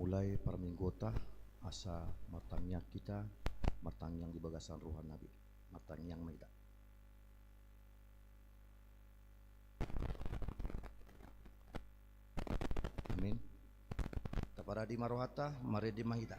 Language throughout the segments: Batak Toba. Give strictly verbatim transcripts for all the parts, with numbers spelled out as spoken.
Mulai parmingguonta, asa martangiang hita, martangiang di bagasan roha nami. Martangiang ma hita. Amin. Taparade ma rohanta, marende ma hita.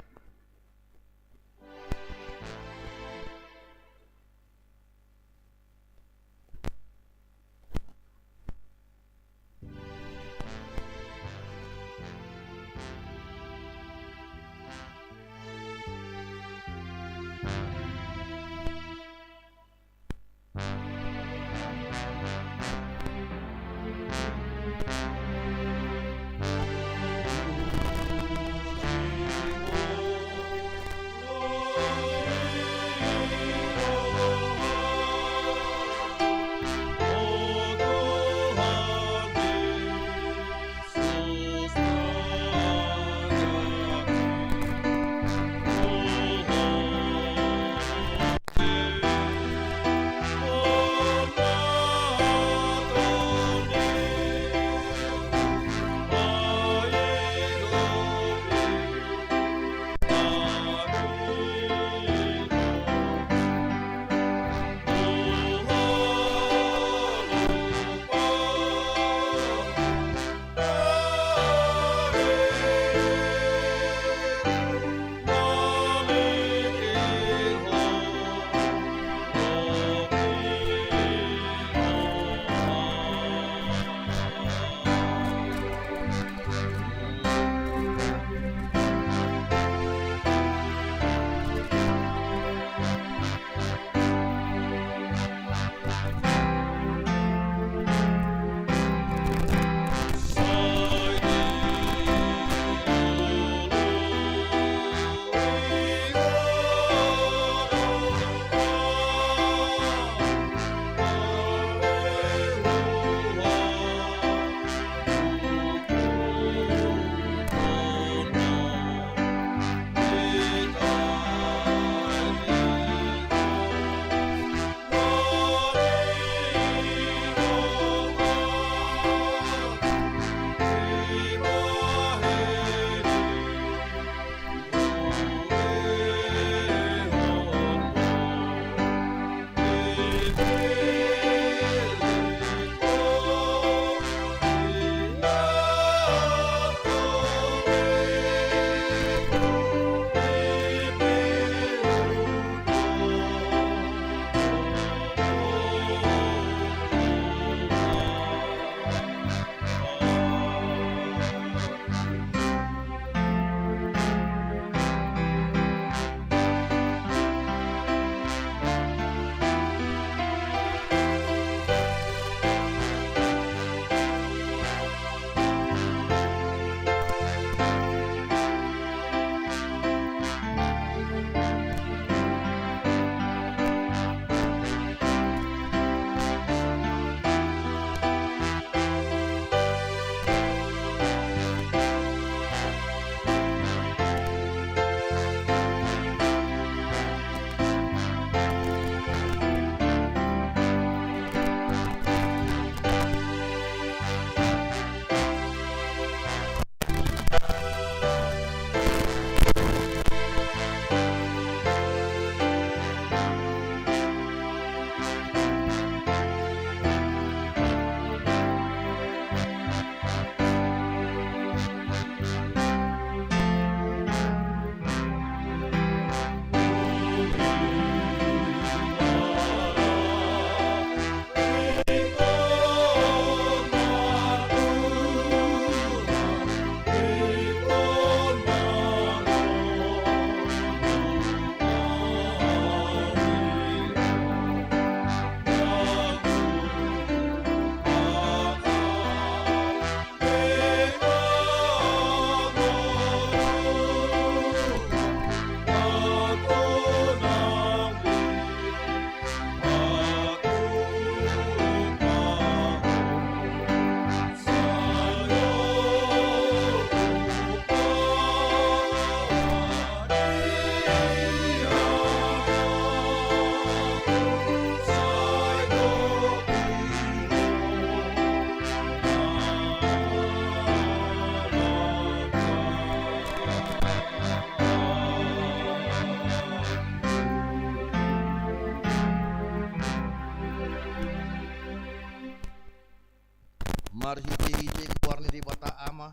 Marhitehite goar ni Debata Ama,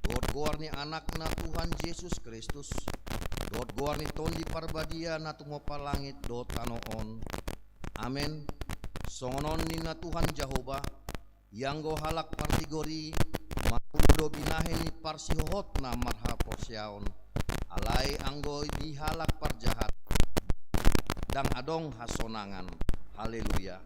dohot goar ni Anakna Tuhan Jesus Kristus, dohot goar ni Tondi Parbadia na tumompa langit dohot tano on. Amen. Songon on ninna Tuhan Jahowa, ianggo halak partigor i mangolu do binahen ni parsihohotna marhaporseaon, alai anggo di halak parjahat ndang adong hasonangan. Haleluya.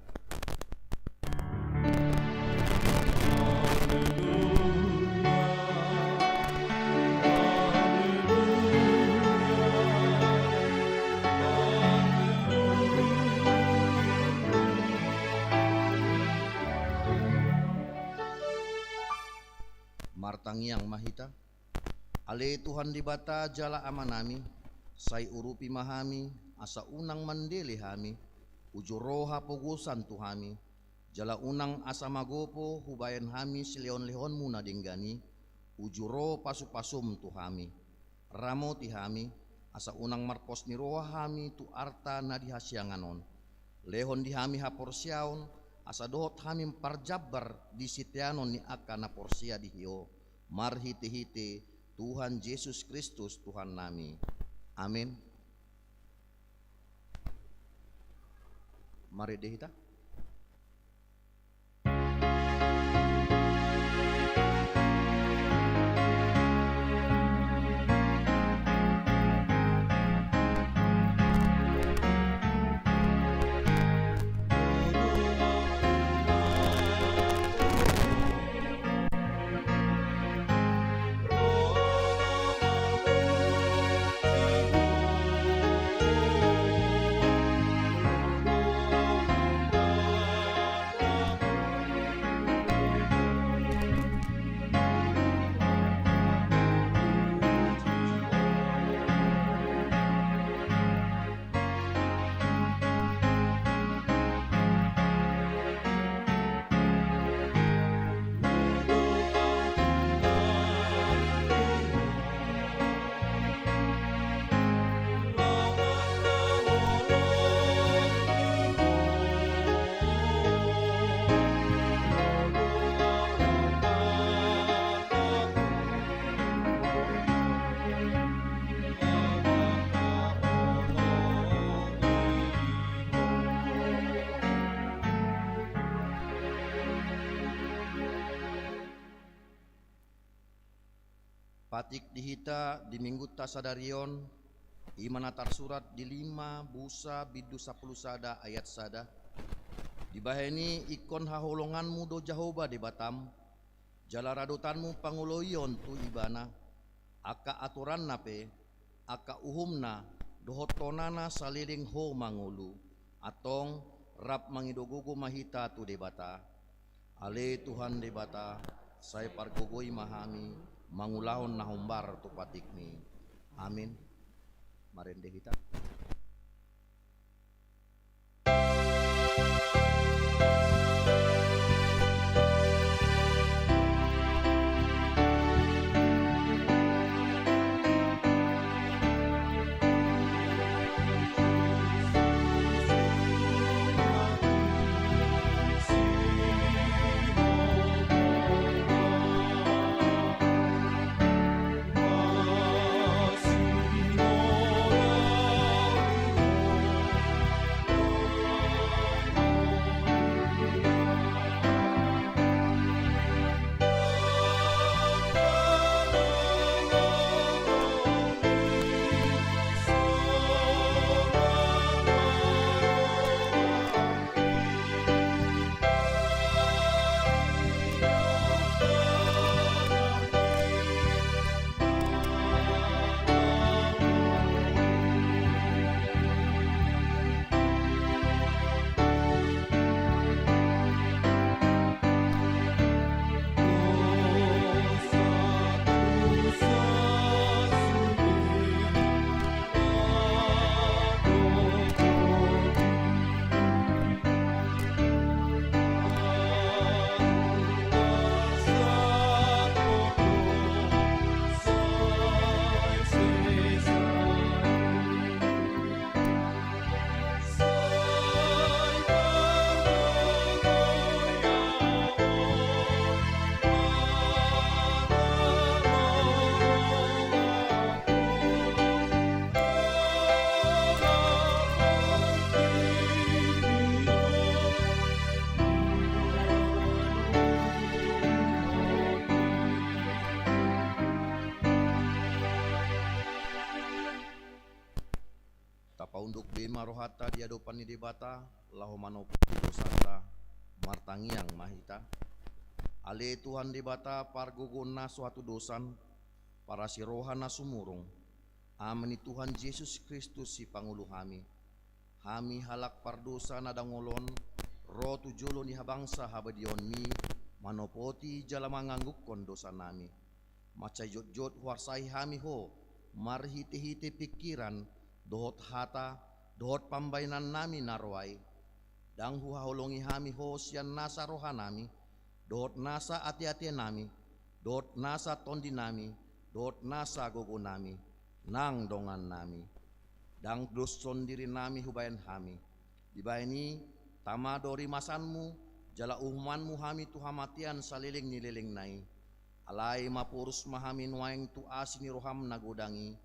Martangiang ma hita. Ale Tuhan Debata jala Amanami, sai urupi ma hami, asa unang mandele hami, uju ro hapogosan tu hami, jala unang asa magopo hubahen hami silehonlehonmu na denggan i, uju ro pasupasum tu hami. Ramoti hami, asa unang marpos ni roha hami tu arta na di hasiangan on. Lehon di hami haporseaon, asa dohot hami parjambar di siteanon ni angka na porsea di Ho, marhitehite Tuhan Jesus Kristus Tuhannami. Amen. Marende hita. Patik di hita di Minggunta sadari on, i ma na tarsurat di lima Busa bindu sampulu sada ayat sada. Dibahen i, ingkon haholonganmu do Jahowa Debatam, jala radotanmu pangoloion tu Ibana, angka aturanna pe, angka uhumna, dohot tonana saleleng ho mangolu. Antong, rap mangido gogo ma hita tu Debata. Ale Tuhan Debata, sai pargogoi ma hami mangulahon na hombar tu patikmi. Amin. Marende hita. Tunduk be ma rohanta di adopan ni Debata, laho manopoti dosanta. Martangiang ma hita. Ale Tuhan Debata, pargogo na so hatudosan, parasi roha na sumurung, Ama ni Tuhan Jesus Kristus, Sipangolu hami. Hami halak pardosa na dangol on, ro tu jolo ni habangsa habadiaonMi, manopoti jala manganggungkon dosanami. Mansai jotjot huarsai hami Ho, marhitehite pingkiran, dohot hata, dohot pambahenannami na ro ai. Ndang huhaholongi hami Ho sian nasa rohanami, dohot nasa ateatenami, dohot nasa tondinami, dohot nasa gogonami, nang dongannami. Ndang doshon dirinami hubahen hami. Dibahen i, tama do rimasanMu, jala uhumanMu hami tu hamatean saleleng ni lelengna i. Alai maporus ma hami nuaeng tu asi ni rohaM na godang i,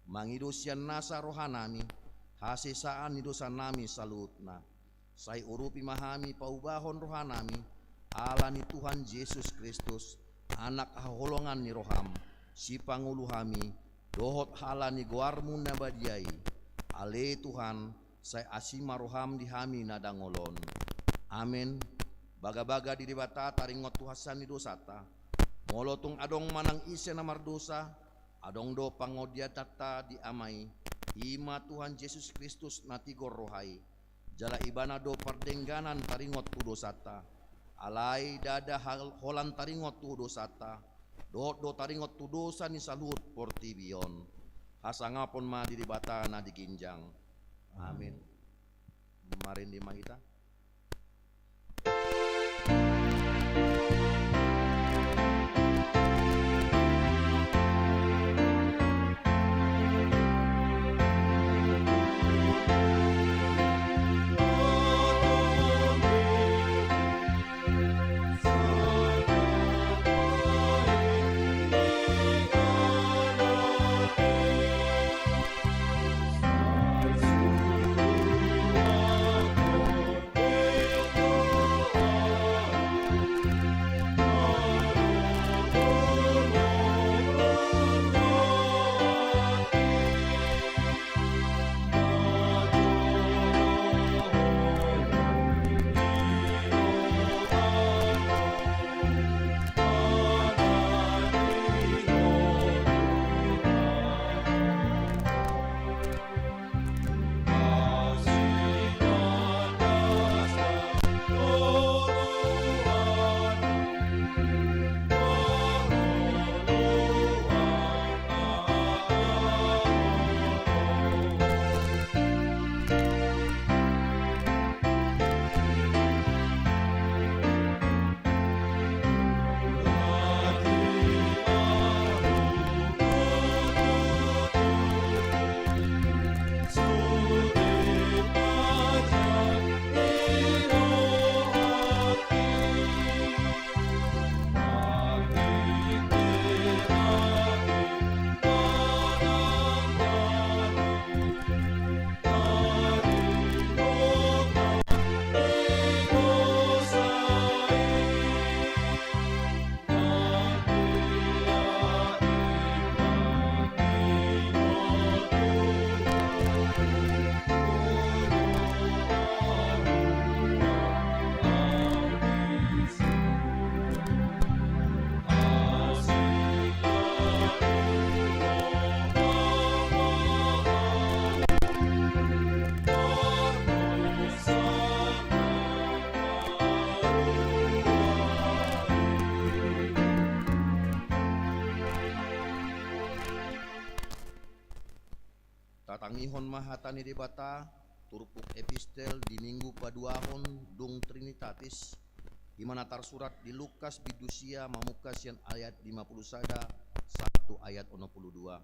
mangido sian nasa rohanami, hasesaan ni dosanami saluhutna. Sai urupi ma hami paubahon rohanami, ala ni Tuhan Jesus Kristus, Anak haholongan ni rohaM, Sipangolu hami, dohot ala ni goarMu na badia i. Ale Tuhan, sai asi ma rohaM di hami na dangol on. Amen. Bagabaga di Debata taringot tu hansean ni dosanta. Molo tung adong manang ise na mardosa, adong do pangondiatanta di Ama i, i ma Tuhan Jesus Kristus na tigor roha i. Jala Ibana do pardengganan taringot tu dosanta. Alai ndada hal-, holan taringot tu dosanta, dohot do taringot tu dosa ni saluhut portibi on. Hasangapon ma di Debata na di ginjang. Amin. Marende ma hita. Tatangihon ma hata ni Debata, turpuk epistel di Minggu paduahon dung Trinitatis, i ma na tarsurat di Lukas bindu sia mamungka sian ayat lima pulu sada sahat tu ayat onom pulu dua.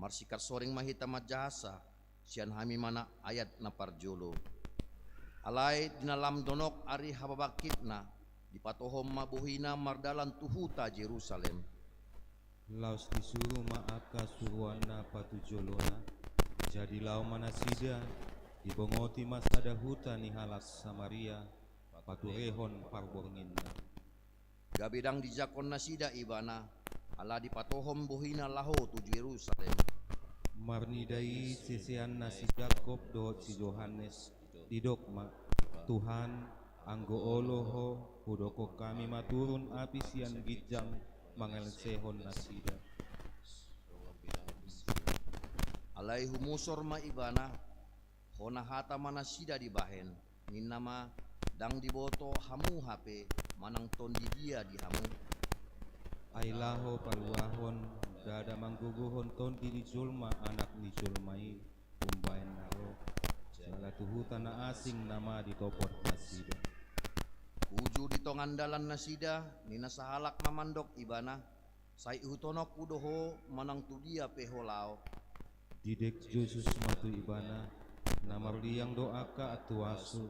Marsikarsoring ma hita manjahashi, sian hami ma na ayat na parjolo. Alai di na lam donok ari hababangkitna, dipatohom ma bohina mardalan tu huta Jerusalem. Laos disuru ma angka suruanna patujolona, jadi laho ma nasida, dibongoti ma sada huta ni halak Samaria, paturehon parbornginna. Gabe ndang dijangkon nasida ibana, ala dipatohom bohina laho tu Jerusalem. Marnida i siseanna si Jakob dohot si Johannes, didok ma: Tuhan, anggo olo Ho, hudokkon hami ma turun api sian ginjang mangalsehon nasida. Alai humusor ma ibana, hona hata ma nasida dibahen. Ninna ma: Ndang diboto hamu hape manang tondi dia di hamu. Ai laho paluahon, ndada manggogohon tondi ni jolma Anak ni jolma i umbahen na ro, jala tu huta na asing nama ditopot nasida. Uju di tongan dalan nasida, ninna sahalak ma mandok ibana: Sai ihuthononku do Ho manang tu dia pe Ho laho. Didok Jesus ma tu ibana: Na marliang do angka antuasu,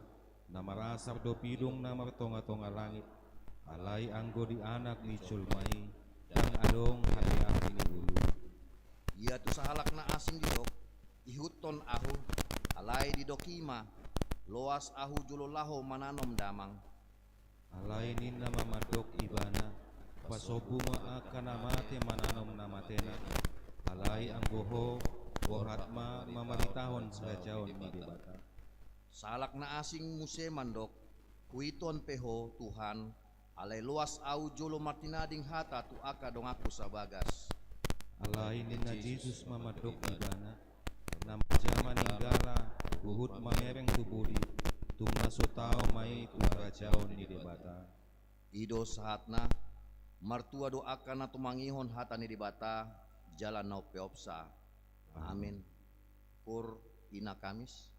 na marasar do pidong na martongatonga langit. Alai anggo di Anak ni jolma i, ndang adong hape api ni ulu. Ia tu sahalak na asing didok: Ihuthon ahu. Alai didok i ma: Loas ahu jolo laho mananom damang. Alai ninna ma mandok ibana: Pasombu ma angka na mate mananom na matena. Alai anggo ho, borhat ma mamaritahon harajaon ni Debata. Sahalak na asing muse mandok: Huihuthon pe ho, Tuhan, alai loas ahu jolo martinading hata tu angka donganku sabagas. Alai ninna Jesus ma mandok ibana: Na manjama ninggala, huhut mamereng tu pudi, tung na so tao ma i tu harajaon ni Debata. I do sahatna. Martua do angka na tumangihon hata ni Debata jala na umpeopsa. Amin. Koor ina Kamis.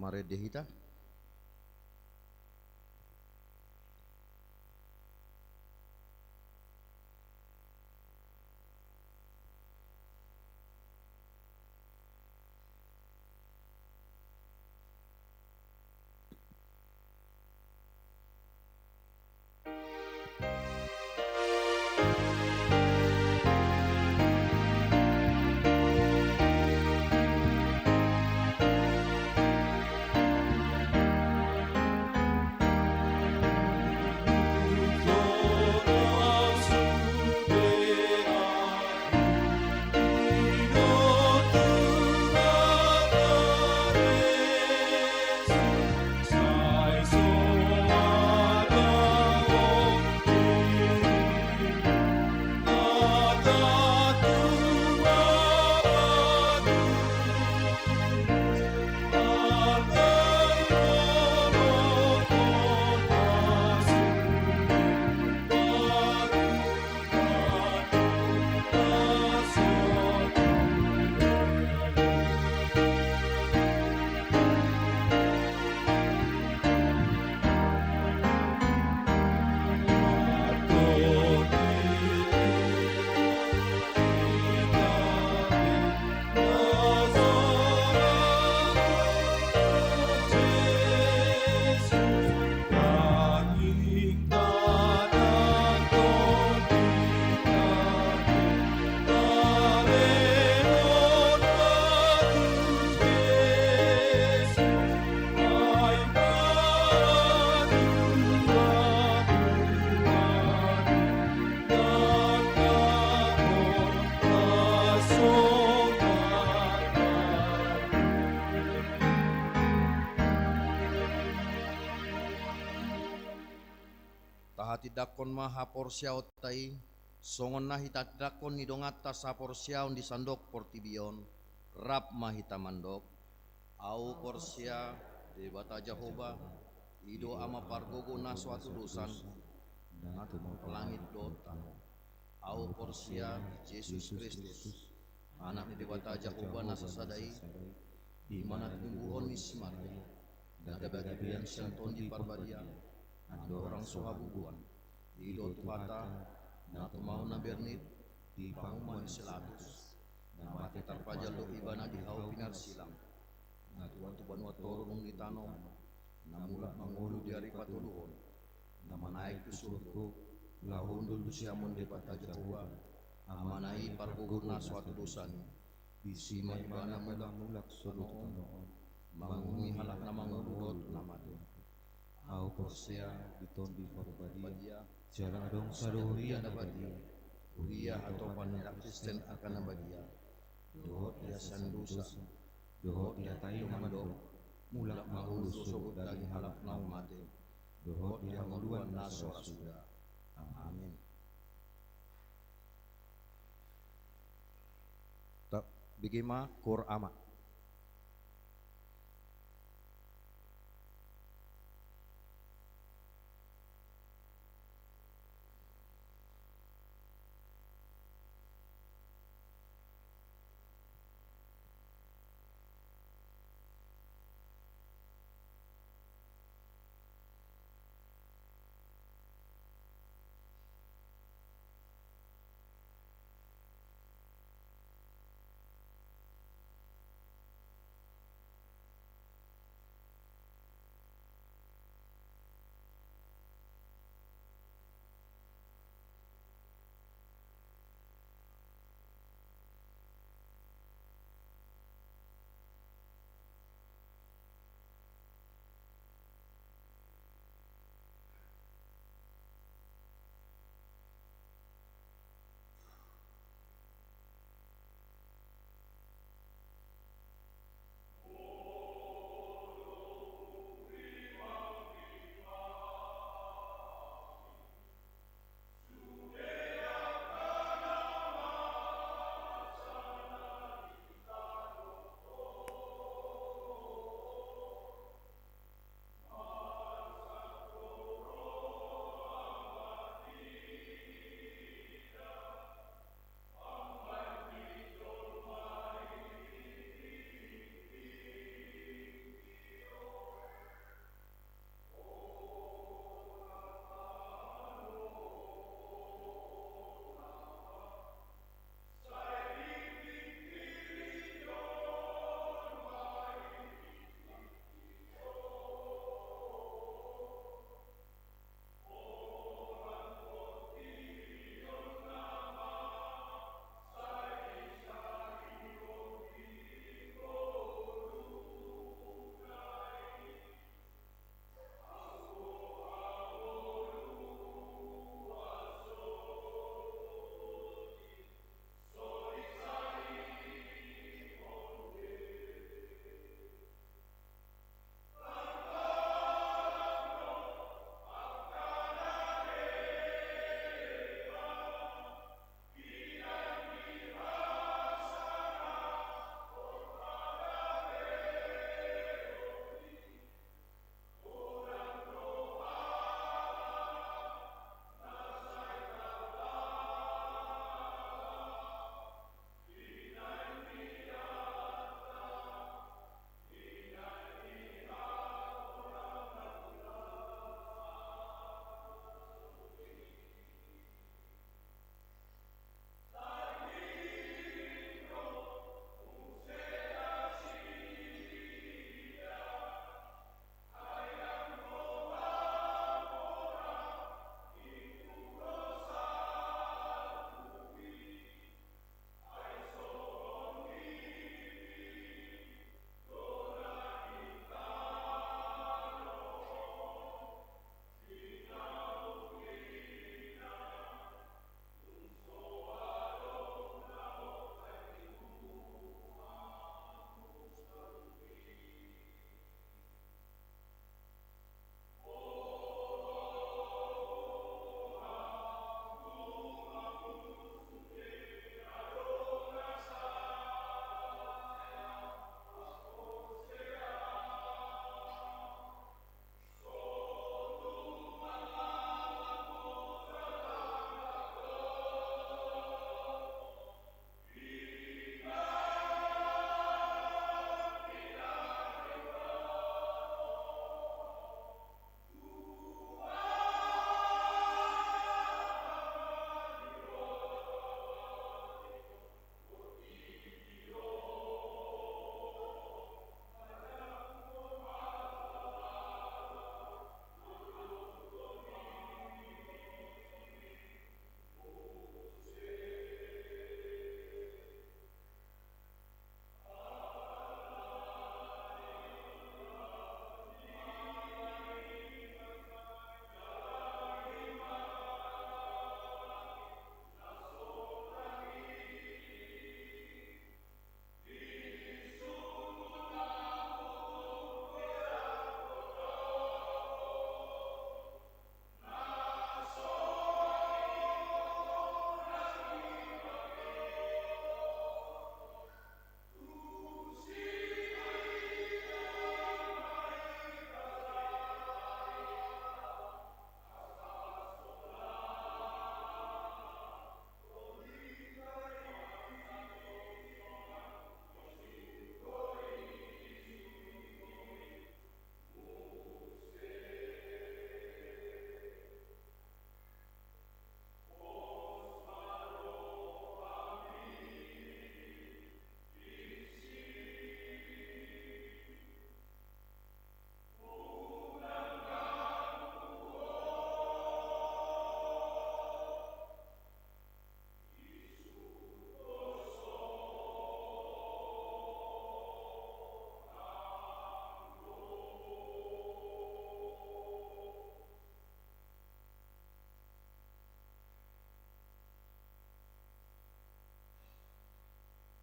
Marende hita. Tahatindangkon ma haporseaonta i, songon na hitatindangkon ni donganta saporseaon di sandok portibi on. Rap ma hita mandok: Ahu porsea Debata Jahowa, i do Ama pargogo na so hatudosan, na tumompa langit dohot tano. Ahu porsea Jesus Kristus, Anak ni Debata Jahowa na sasada i, i ma na tinumbuhon ni si Maria, na gabe hagabean sian Tondi Parbadia, andorang so habubuhan. I do Tuhanta, na tumaon na bernit di panguhuman ni si Pilatus, na mate tarpajal do Ibana di hau pinarsilang, na tuat tu banua toru nang di tano, na mulak mangolu di ari patoluhon, na manaek tu surgo, laho hundul tu siamun Debata Jahowa, Amana i pargogo na so hatudosan i. Disi ma Ibana mulak-mulak sogot tu tano on, manguhumi halak na mangolu dohot na mate. Ahu porsea di Tondi Parbadia, jala adong sada huria na badia, huria hatopan ni halak Kristen angka na badia, dohot di hasesaan ni dosa, dohot di hata i na mandok, mulak ma ngolu sogot daging halak naung mate, dohot di hangoluan na so ra suda. Amin. Tabege ma koor Ama.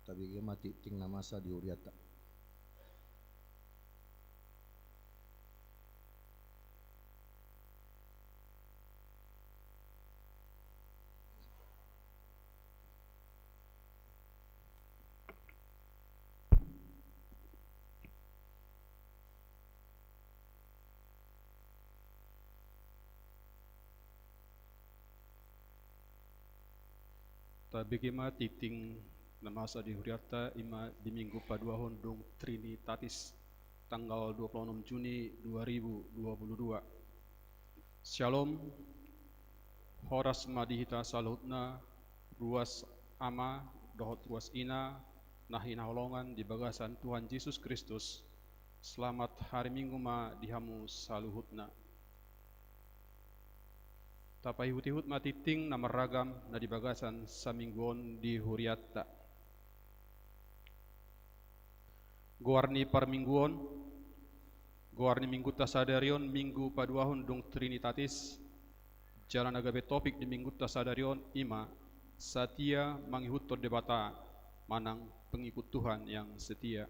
Tabege ma tingting na masa di huriata. Tabege ma tingting na masa di huriata, ima di Minggu paduahon dung Trinitatis, tanggal dua puluh enam Juni dua ribu dua puluh dua. Syalom. Horas ma di hita saluhutna, ruas ama dohot ruas ina na hinaholongan di bagasan Tuhan Jesus Kristus. Selamat hari Minggu ma di hamu saluhutna. Tapaihut-ihut ma tingting na marragam na di bagasan saminggu on di huriata. Goar ni parmingguon, goar ni minggunta sadari on, Minggu paduahon dung Trinitatis, jala na gabe topik di minggunta sadari on ima, satia mangihuthon Debata manang pengikut Tuhan yang setia.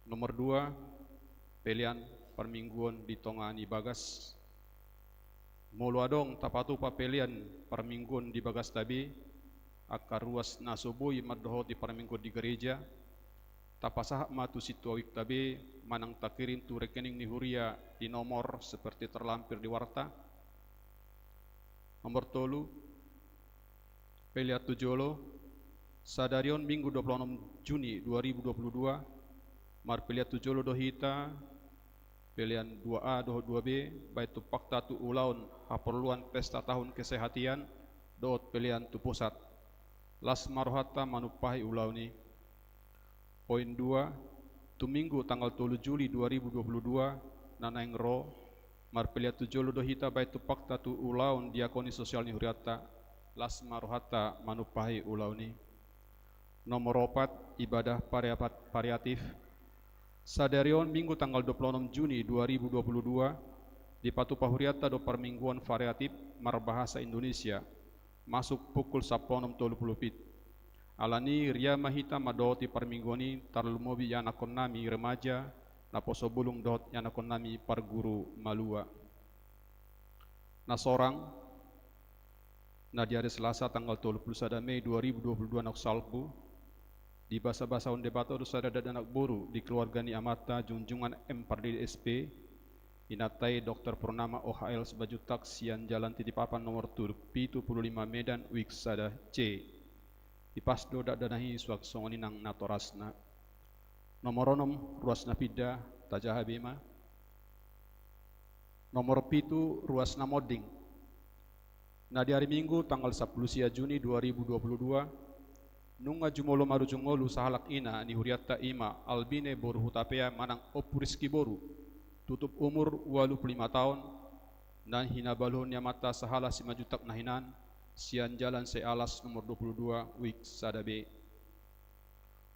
Nomor dua, pelean parmingguon di tonga ni bagas. Molo adong tapatupa pelean parmingguon di bagasta be, angka ruas na so boi mandohoti parmingguon di gareja, tapasahat ma tu sintua wikta be manang takirim tu rekening ni huria di nomor seperti terlampir di warta. Nomor tolu, pelean tu jolo, sadari on Minggu dua puluh enam Juni dua ribu dua puluh dua, marpelean tu jolo do hita, pelean dua A dohot dua B, baen tumpakta tu ulaon haporluan pesta tahun kesehatian, dohot pelean tu pusat. Las ma rohanta manumpahi ulaon i. Poin dua, tu Minggu tanggal tolu Juli dua ribu dua puluh dua, na naeng ro, marpelean tu jolo do hita baen tumpakta tu ulaon diakoni sosial ni hurianta, las ma rohanta manumpahi ulaon i. Nomor opat, ibadah variapat-, variatif. Sadari on Minggu tanggal dua puluh enam Juni dua ribu dua puluh dua, dipatupa hurianta do parmingguon variatif marbahasa Indonesia, masuk pukul sampulu onom tolu pulu pit. Alani i riama hita mandohoti parmingguon i, tarlumobi ianakhonnami remaja, naposo bulung dohot ianakhonnami parguru malua. Na sorang, na di ari Selasa tanggal tolu pulu sada Mei dua ribu dua puluh dua naung salpu, dibasabasahon Debata do sada dakdanak boru di keluarga ni amanta Junjungan M Pardede S P, inanta i Doktor Purnama O H L Simanjuntak sian Jalan Titipapan nomor tolu pitu pulu lima Medan, Wik sada C. Dipas do dakdanak i suang songon i nang natorasna. Nomor onom, ruas na pinda, tajaha be ma. Nomor pitu, ruas na monding. Na di ari Minggu tanggal sampulu sia Juni dua ribu dua puluh dua, nunga jumolo marujung ngolu sahalak ina ni hurianta, ima Albine boru Hutapea manang Ompu Rizky boru, tutup umur ualu pulu lima taon, na hinabaluhon ni amanta sahala Simanjuntak na hinan, sian Jalan Sealas nomor dua pulu dua, Wik sada B.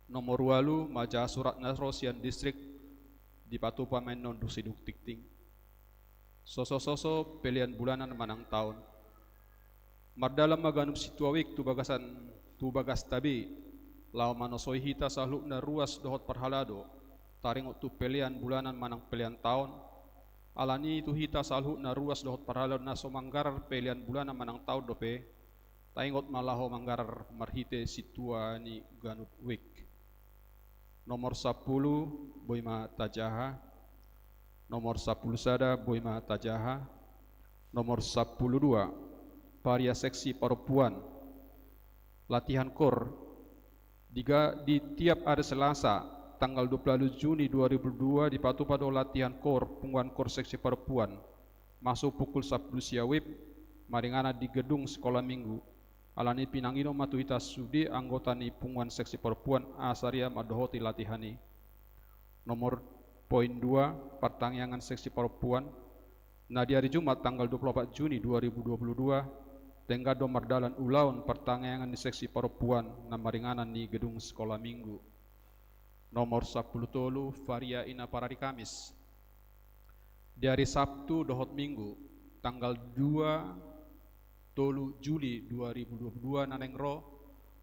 Nomor ualu, manjaha surat na ro sian distrik, dipatupa ma annon dung sidung tingting. Sosososo, pelean bulanan manang taon. Mardalan ma ganup sintua Wik tu bagasan, tu bagasta be, laho manosoi hita saluhutna ruas dohot parhalado, taringot tu pelean bulanan manang pelean taon. Alani i tu hita saluhutna ruas dohot parhalado na so manggarar pelean bulanan manang taon dope, taingot ma laho manggarar marhite sintua ni ganup Wik. Nomor sampulu, boi ma tajaha. Nomor sampulu sada, boi ma tajaha. Nomor sampulu dua, varia seksi parompuan. Latihan kor. Di ga-, di tiap ari Selasa, tanggal dua pulu ualu Juni dua ribu dua, dipatupa do latihan kor, punguan kor seksi parompuan. Masuk pukul sampulu sia WIB, maringanan di gedung Sekolah Minggu. Alani i pinangido ma tu hita sude anggota ni punguan seksi parompuan asa rian mandohoti latihan i. Nomor poin dua, partangiangan seksi parompuan. Na di ari Jumat tanggal dua pulu opat Juni dua ribu dua pulu dua, denggan do mardalan ulaon partangiangan ni seksi parompuan na maringanan ni gedung Sekolah Minggu. Nomor sampulu tolu, varia ina parari Kamis. Di ari Sabtu dohot Minggu, tanggal dua tolu Juli dua ribu dua puluh dua na naeng ro,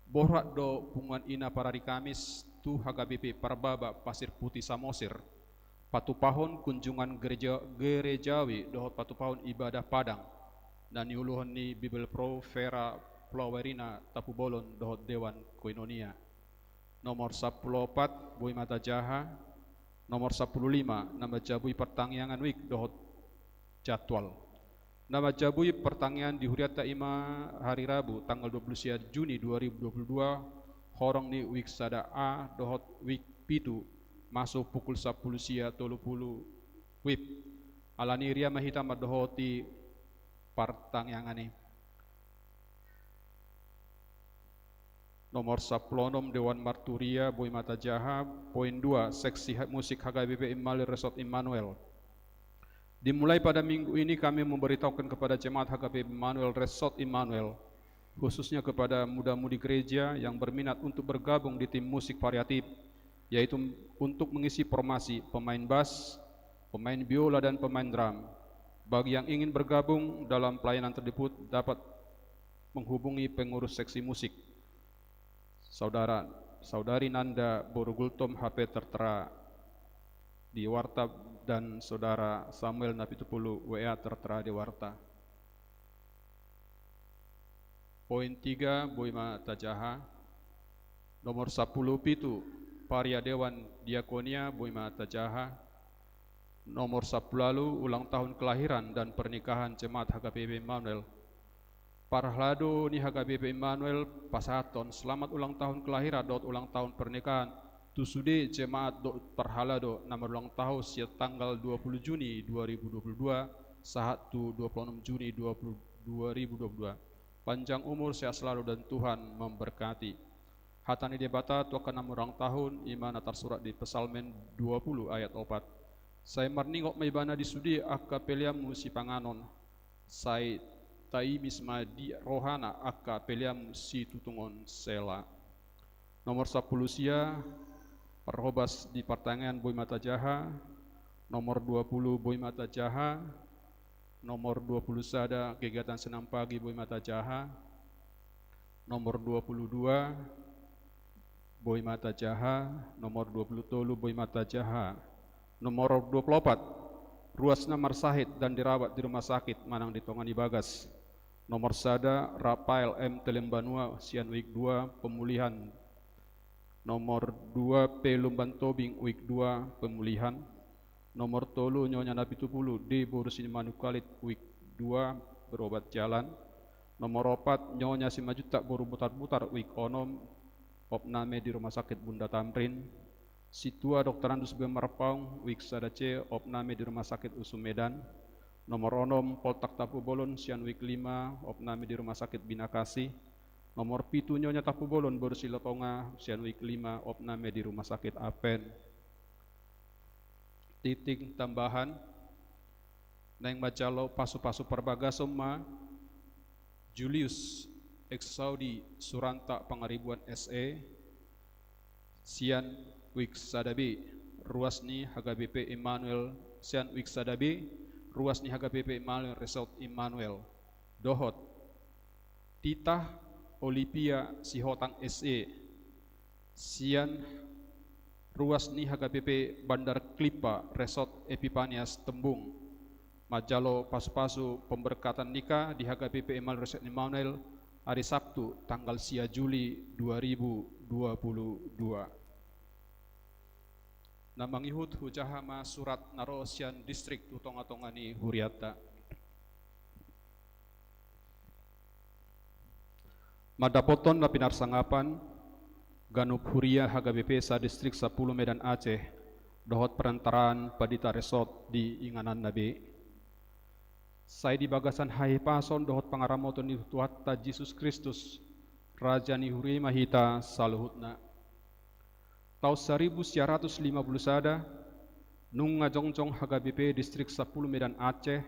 borhat do punguan ina parari Kamis tu H K B P Parbaba Pasir Putih Samosir, patupahon kunjungan gereja, gerejawi dohot patupahon ibadah padang na niuluhon ni Bibelvrouw Vera Flowerina Tampubolon dohot Dewan Koinonia. Nomor sampulu opat, boi ma tajaha. Nomor sampulu lima, na manjabui partangiangan wijk dohot jadwal. Na manjabui partangiangan di hurianta i ma hari Rabu tanggal dua puluh sia Juni dua ribu dua puluh dua, horong ni wijk sada A dohot wijk pitu, maso pukul sampulu sia tolu pulu WIB. Alani i huria ma hita mandohoti partangiangan i. Nomor sampulu onom, Dewan Marturia, boi ma tajaha. Poin dua, Seksi ha-, Musik H K B P Immanuel Resort Immanuel. Dimulai pada minggu ini kami memberitahukan kepada jemaat H K B P Immanuel Resort Immanuel, khususnya kepada muda-mudi gereja yang berminat untuk bergabung di tim musik variatif, yaitu untuk mengisi formasi pemain bas, pemain biola, dan pemain drum. Bagi yang ingin bergabung dalam pelayanan tersebut dapat menghubungi pengurus seksi musik. Saudara, saudari Nanda boru Gultom, H P tertera di warta, dan saudara Samuel Napitupulu, W A tertera di warta. Poin tiga, boi ma tajaha. Nomor sampulu pitu, Paria Dewan Diakonia, boi ma tajaha. Nomor sampulu ualu, ulang tahun kelahiran dan pernikahan jemaat H K B P Immanuel. Parhalado ni H K B P Immanuel pasahathon selamat ulang tahun kelahiran dohot ulang tahun pernikahan tu sude jemaat dohot parhalado na marulang tahun sian tanggal dua puluh Juni dua ribu dua puluh dua sahat tu dua puluh onom Juni dua puluh, dua ribu dua puluh dua. Panjang umur, sehat selalu, dan Tuhan memberkati. Hata ni Debata tu angka na marulang tahun i ma na tarsurat di Psalmen dua puluh ayat opat. Sai marningot ma ibana di sude angka peleanmu sipanganon, sai taimis ma di rohana angka peleanmu situtungon. Sela. Nomor sampulu sia, parhobas di partangiangan, boi ma tajaha. Nomor dua puluh, boi ma tajaha. Nomor dua puluh sada, kegiatan Senin pagi, boi ma tajaha. Nomor dua puluh dua, boi ma tajaha. Nomor dua puluh tolu, boi ma tajaha. Nomor dua puluh opat, ruas na marsahit dan dirawat di rumah sakit manang di tonga ni bagas. Nomor sada, Rafael M Telembanua, sian wijk dua, pemulihan. Nomor dua, P Lumban Tobing, wijk dua, pemulihan. Nomor tolu, Nyonya Napitupulu D boru Simanukkalit, wijk dua, berobat jalan. Nomor opat, Nyonya Simanjuntak boru Butarbutar, wijk onom, opname di Rumah Sakit Bunda Tamrin. Sintua Dokter Andus B Marpaung, wijk sada C, opname di Rumah Sakit U S U Medan. Nomor onom, Poltak Tampubolon, sian wijk lima, opname di Rumah Sakit Binakasi. Nomor pitu, Nyonya Tampubolon boru Silatonga, sian wijk lima, opname di Rumah Sakit Advent. Titik tambahan, naeng manjalo pasupasu parbagason ma Julius Exaudi Suranta Pangaribuan S E, sian wijk sada B, ruas ni H K B P Immanuel, sian wijk sada B, ruas ni H K B P Immanuel Resort Immanuel. Dohot Tita Olivia Sihotang S E, sian ruas ni H K B P Bandar Klippa Resort Epipanias Tembung, manjalo pasupasu pemberkatan nikah di H K B P Immanuel Resort Immanuel, ari Sabtu tanggal sia Juli dua ribu dua puluh dua. Na mangihut hujaha ma surat na ro sian distrik tu tongatonga ni hurianta. Mandapothon na pinarsangapan, ganup huria H K B P sa-Distrik Sampulu Medan Aceh, dohot perantaraan Pandita Resort di ingananna be. Sai di bagasan hahipason dohot pangaramoton ni Tuhanta Jesus Kristus, Raja ni huria i ma hita saluhutna. Taon saribu sia ratus lima pulu sada, nunga jongjong H K B P Distrik Sampulu Medan Aceh,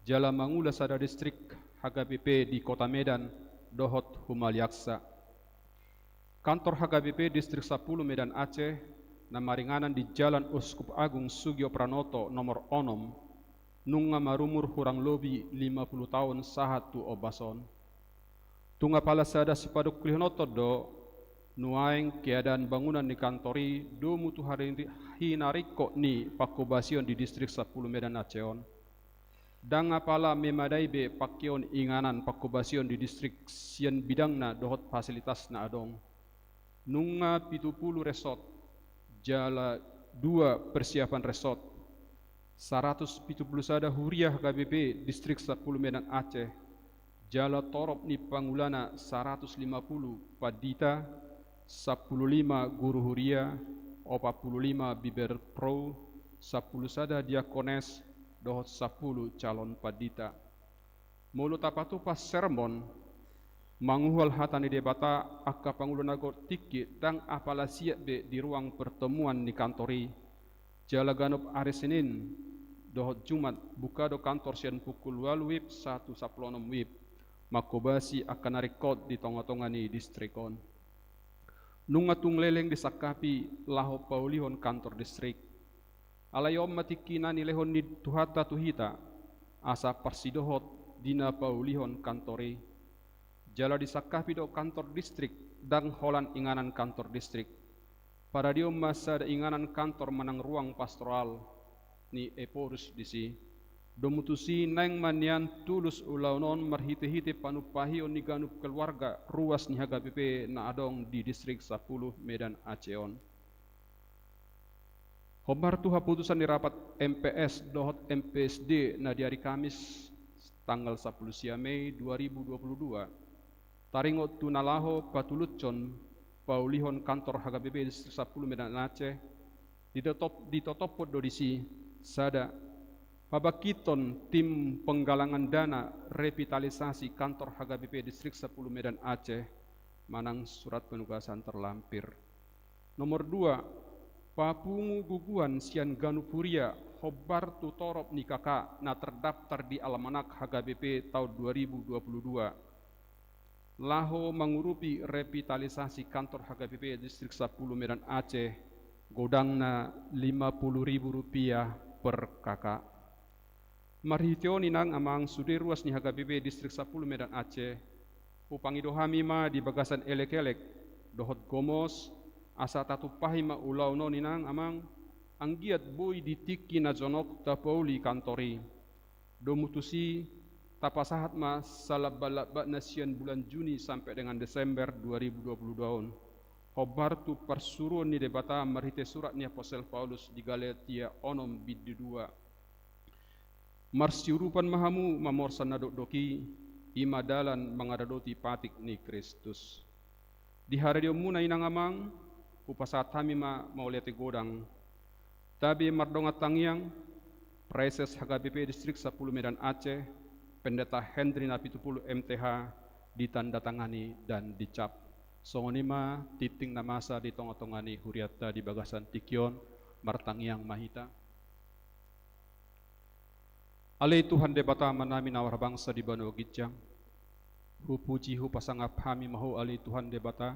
jala mangula sada distrik H K B P di Kota Medan dohot humaliangsa. Kantor H K B P Distrik Sampulu Medan Aceh, na maringanan di Jalan Uskup Agung Sugiyo Pranoto nomor onom, Nunga marumur hurang lobi lima pulu taon sahat tu ombas on. Tung apala sada sipadungkilhononton do, nuaeng keadaan bangunan ni kantor i domu tu hari-, hinaringkot ni pangkobasion di Distrik Sampulu Medan Aceh on. Ndang apala memadai be pangkeon inganan pangkobasion di distrik sian bidangna dohot fasilitas na adong. Nunga pitu pulu resort, jala dua persiapan resort, saratus pitu pulu sada huria H K B P Distrik Sampulu Medan Aceh, jala torop ni pangulana saratus lima pulu pandita, sampulu lima guru huria, opat pulu lima biber pro, sampulu sada diakones, dohot sampulu calon pandita. Molo tapatupa sermon, manguhal hata ni Debata, angka pangula na godang tingki ndang apala siat be di ruang pertemuan ni kantor i. Jala ganup ari Senin dohot Jumat, buka do kantor sian pukul ualu WIB sahat tu sampulu onom WIB, mangkobasi angka na ringkot di tonga-tonga ni distrik on. Nunga tung leleng disangkapi laho paulihon kantor distrik. Alai on ma tingki na nilehon ni Tuhanta tu hita, asa parsidohot di na paulihon kantor i. Jala disangkapi do kantor distrik, ndang holan inganan kantor distrik. Paradion ma sada inganan kantor manang ruang pastoral ni Ephorus disi. Domu tusi naeng ma nian tulus ulaon on marhite-hite panumpahion ni ganup keluarga ruas ni H K B P na adong di Distrik Sampulu Medan Aceh on. Hombar tu haputusan ni rapat M P S dohot M P S D na di ari Kamis tanggal sampulu sia Mei dua ribu dua pulu dua, taringot tu na laho patulushon paulihon kantor H K B P Distrik Sampulu Medan Aceh, ditotop-, ditotophon do disi, sada, pabangkithon tim penggalangan dana revitalisasi kantor H K B P Distrik Sampulu Medan Aceh manang surat penugasan terlampir. Nomor dua, papungu guguan sian ganup huria hombar tu torop ni K K na terdaftar di almanak H K B P taon dua ribu dua pulu dua. Laho mangurupi revitalisasi kantor H K B P Distrik Sampulu Medan Aceh, godangna lima pulu ribu rupiah per K K. Marhite on inang amang sude ruas ni H K B P Distrik Sampulu Medan Aceh, hupangido hami ma di bagasan elek-elek dohot gomos, asa tatumpahi ma ulaon on inang amang, anggiat boi di tingki na jonok tapauli kantor i. Domu tusi, tapasahat ma salabba-labbatna sian bulan Juni sampe dengan Desember dua ribu dua pulu dua on. Hombar tu parsuruon ni Debata marhite surat ni apostel Paulus di Galatia onom bindu dua. Marsiurupan ma hamu mamorsan na dokdok i, i ma dalan mangaradoti patik ni Kristus. Di haradionmuna inang amang, hupasahat hami ma mauliate godang. Tabe mardongan tangiang, Praeses H K B P Distrik Sampulu Medan Aceh, Pendeta Hendri na pitu pulu M T H, ditandatangani dan dicap. Songon i ma tingting na masa di tonga-tonga ni hurianta di bagasan tingki on, martangiang ma hita. Ale Tuhan Debata Amanami na marbangsa di banua ginjang, hupuji hupasangap hami ma Ho ale Tuhan Debata,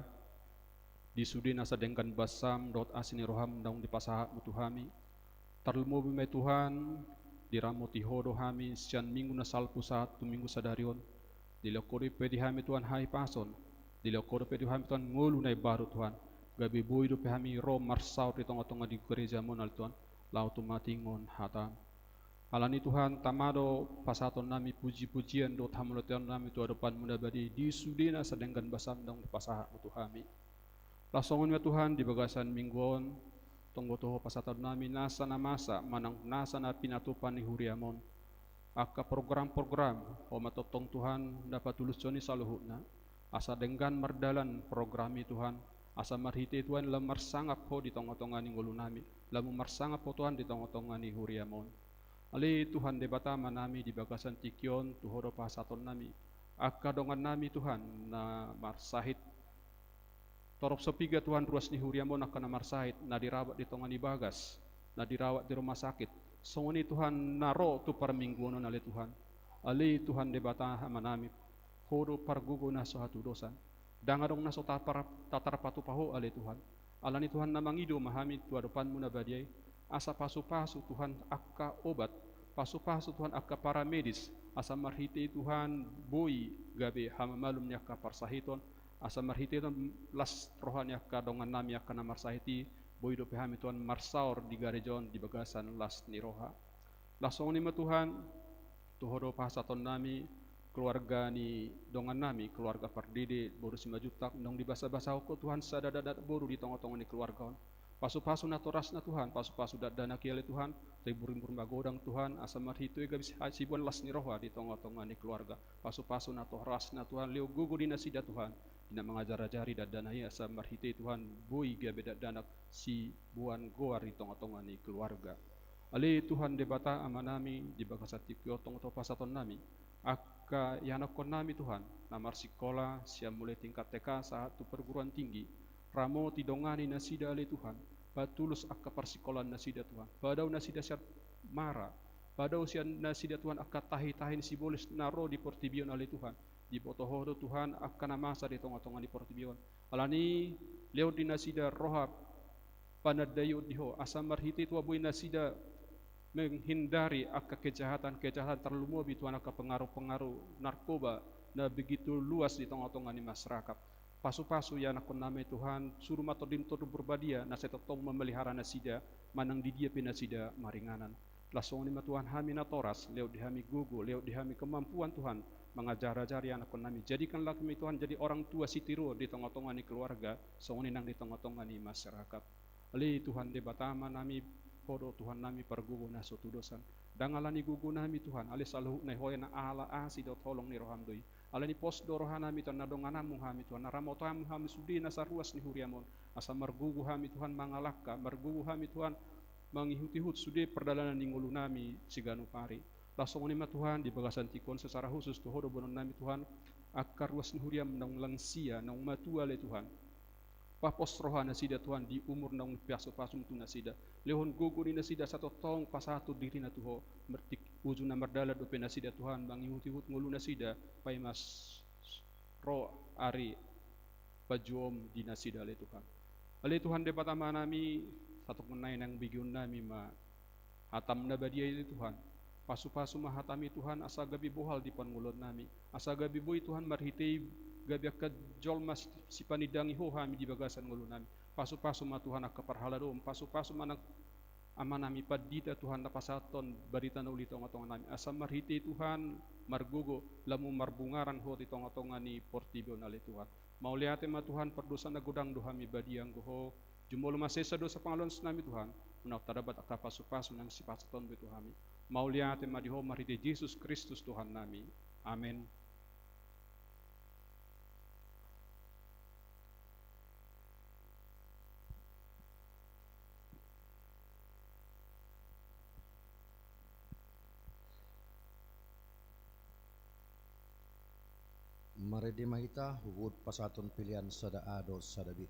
di sude nasa denggan basam dohot asi ni roham naung dipasahatmu tu hami. Tarlumobi ma i Tuhan, diramoti Ho do hami sian minggu na salpu sahat tu minggu sadari on. Dilehon Ho dope di hami Tuhan hahipason, dilehon Ho dope di hami Tuhan ngolu na imbaru Tuhan, gabe boi dope hami ro marsaor di tonga-tonga ni gerejam on ale Tuhan, laho tumatik hataM. Alani Tuhan, tama do pasahatonnami puji-pujian dohot hamauliateonnami tu adopanMu na badia i di sude nasa denggan basam naung dipasahatMu tu hami. Laos songon i ma Tuhan di bagasan minggu on, tong boto Ho pasahatonnami nasa na masa manang nasa na pinatupa ni huriaM on. Angka program-program, Ho ma tongtong Tuhan na patulushon i saluhutna. Asa denggan mardalan program i Tuhan, asa marhite i Tuhan lam marsangap Ho di tonga-tonga ni ngolunami, lam marsangap Ho Tuhan di tonga-tonga ni huriaM on. Ale Tuhan Debata Amanami di bagasan tingki on tu Ho do pasahatonnami. Angka dongannami Tuhan na marsahit. Torop so piga Tuhan ruas ni huriaM on angka na marsahit, na dirawat di tonga ni bagas, na dirawat di rumah sakit. Songon i Tuhan na ro tu parmingguon on ale Tuhan. Ale Tuhan Debata Amanami, Ho do pargogo na so hatudosan. Ndang adong na so tapar-, tatarpatupa Ho ale Tuhan. Alani Tuhan na mangido ma hami tu adopanMu na badia i, asa pasu-pasu Tuhan angka obat, Pasu-pasu Tuhan angka paramedis, asa marhite i Tuhan boi gabe hamamalum ni angka parsahiton, asa marhite i Tuhan las roha ni angka dongannami angka na marsahit i, boi dope hami Tuhan marsaor di gareja on di bagasan las ni roha. Laos songon i ma Tuhan, tu Ho do pasahatonnami, keluarga ni dongannami, keluarga Pardede, boru Simanjuntak, naung dibasa-basahon Ho Tuhan sada dakdanak boru di tonga-tonga ni keluarga on. Pasu-pasu natorasna Tuhan, pasu-pasu dakdanak i ale Tuhan, timbur-timbur magodang Tuhan, asa marhite i gabe si-, siboan las ni roha di tonga-tonga ni keluarga. Pasu-pasu natorasna Tuhan, lehon gogo di nasida Tuhan, di na mangajar-ajari dakdanak i asa marhite i Tuhan, boi gabe dakdanak siboan goar di tonga-tonga ni keluarga. Ale Tuhan Debata Amanami, di bagasan tingki on tong do pasahatonnami angka ianakkonnami Tuhan, na marsikola sian mulai tingkat T K sahat tu perguruan tinggi, ramoti dongani nasida ale Tuhan, patulus angka parsikolaan nasida Tuhan, padao nasida sian mara, padao sian nasida Tuhan angka tahi-tahi ni sibolis na ro di portibi on ale Tuhan, diboto Ho do Tuhan angka na masa di tonga-tonga ni portibi on, alani lehon di nasida roha panandaion di Ho, asa marhite i Tuhan boi nasida menghindari angka kejahatan-kejahatan, tarlumobi Tuhan angka pengaruh-pengaruh narkoba na begitu luas di tonga-tonga ni masyarakat. Pasu-pasu ianakkonnami Tuhan, suru ma Tondim Tondi Porbadia na sai tongtong mamelihara nasida, manang di dia pe nasida maringanan. Laos songon i ma Tuhan hami natoras, lehon di hami gogo, lehon di hami kemampuan Tuhan, mangajar-ajari anakkonnami. Jadikanlah kami Tuhan jadi orang tua sitiruon di tonga-tonga ni keluarga, songon i nang di tonga-tonga ni masyarakat. Ale Tuhan Debata Amanami, Ho do Tuhannami pargogo na so tudosan. Ndang alani gogonami Tuhan, ale saluhutna i Ho i na ala asi dohot holong ni roham do i. Alani pos do rohanami Tuhan, na dongananmu hami Tuhan, na ramotanmu hami sude nasa ruas ni huriam on. Asa margogo hami Tuhan mangalangka, margogo hami Tuhan mangihut-ihut sude pardalanan ni ngolunami siganup ari. Laos songon i ma Tuhan, di bagasan tingki on secara khusus tu Ho do boanonnami Tuhan, angka ruas ni huriam naung lansia, naung matua ale Tuhan. Papos roha nasida Tuhan di umur naung pasu-pasum tu nasida. Lehon gogo ni nasida asa tongtong pasahathon dirina tu Ho, mertik uju na mardalan dope nasida Tuhan, mangihut-ihut ngolu nasida, paima s-, ro ari panjouon di nasida ale Tuhan. Ale Tuhan Debata Amanami, satongkin nai naeng begeonnami ma hatam na badia i Tuhan. Pasu-pasu ma hatam i Tuhan, asa gabe bohal di parngoluonnami. Asa gabe boi Tuhan marhite i gabe angka jolma si-, sipanindangi Ho hami di bagasan ngolunami. Pasu-pasu ma Tuhan angka parhaladoon, pasu-pasu ma nang Amanami pandita Tuhan na pasahathon barita na uli tonga-tonganami. Asa marhite i Tuhan margogo, lam marbungaran Ho di tonga-tonga ni portibi on ale Tuhan. Mauliate ma Tuhan, pardosa na godang do hami badia anggo Ho. Jumolo ma sesa dosa pangalaosionami Tuhan, unang tadapot angka pasu-pasu naung sipasahatonmu tu hami. Mauliate ma di Ho marhite Jesus Kristus Tuhannami. Amen. Marende ma hita, huhut pasahathon pelean sada A dohot sada B.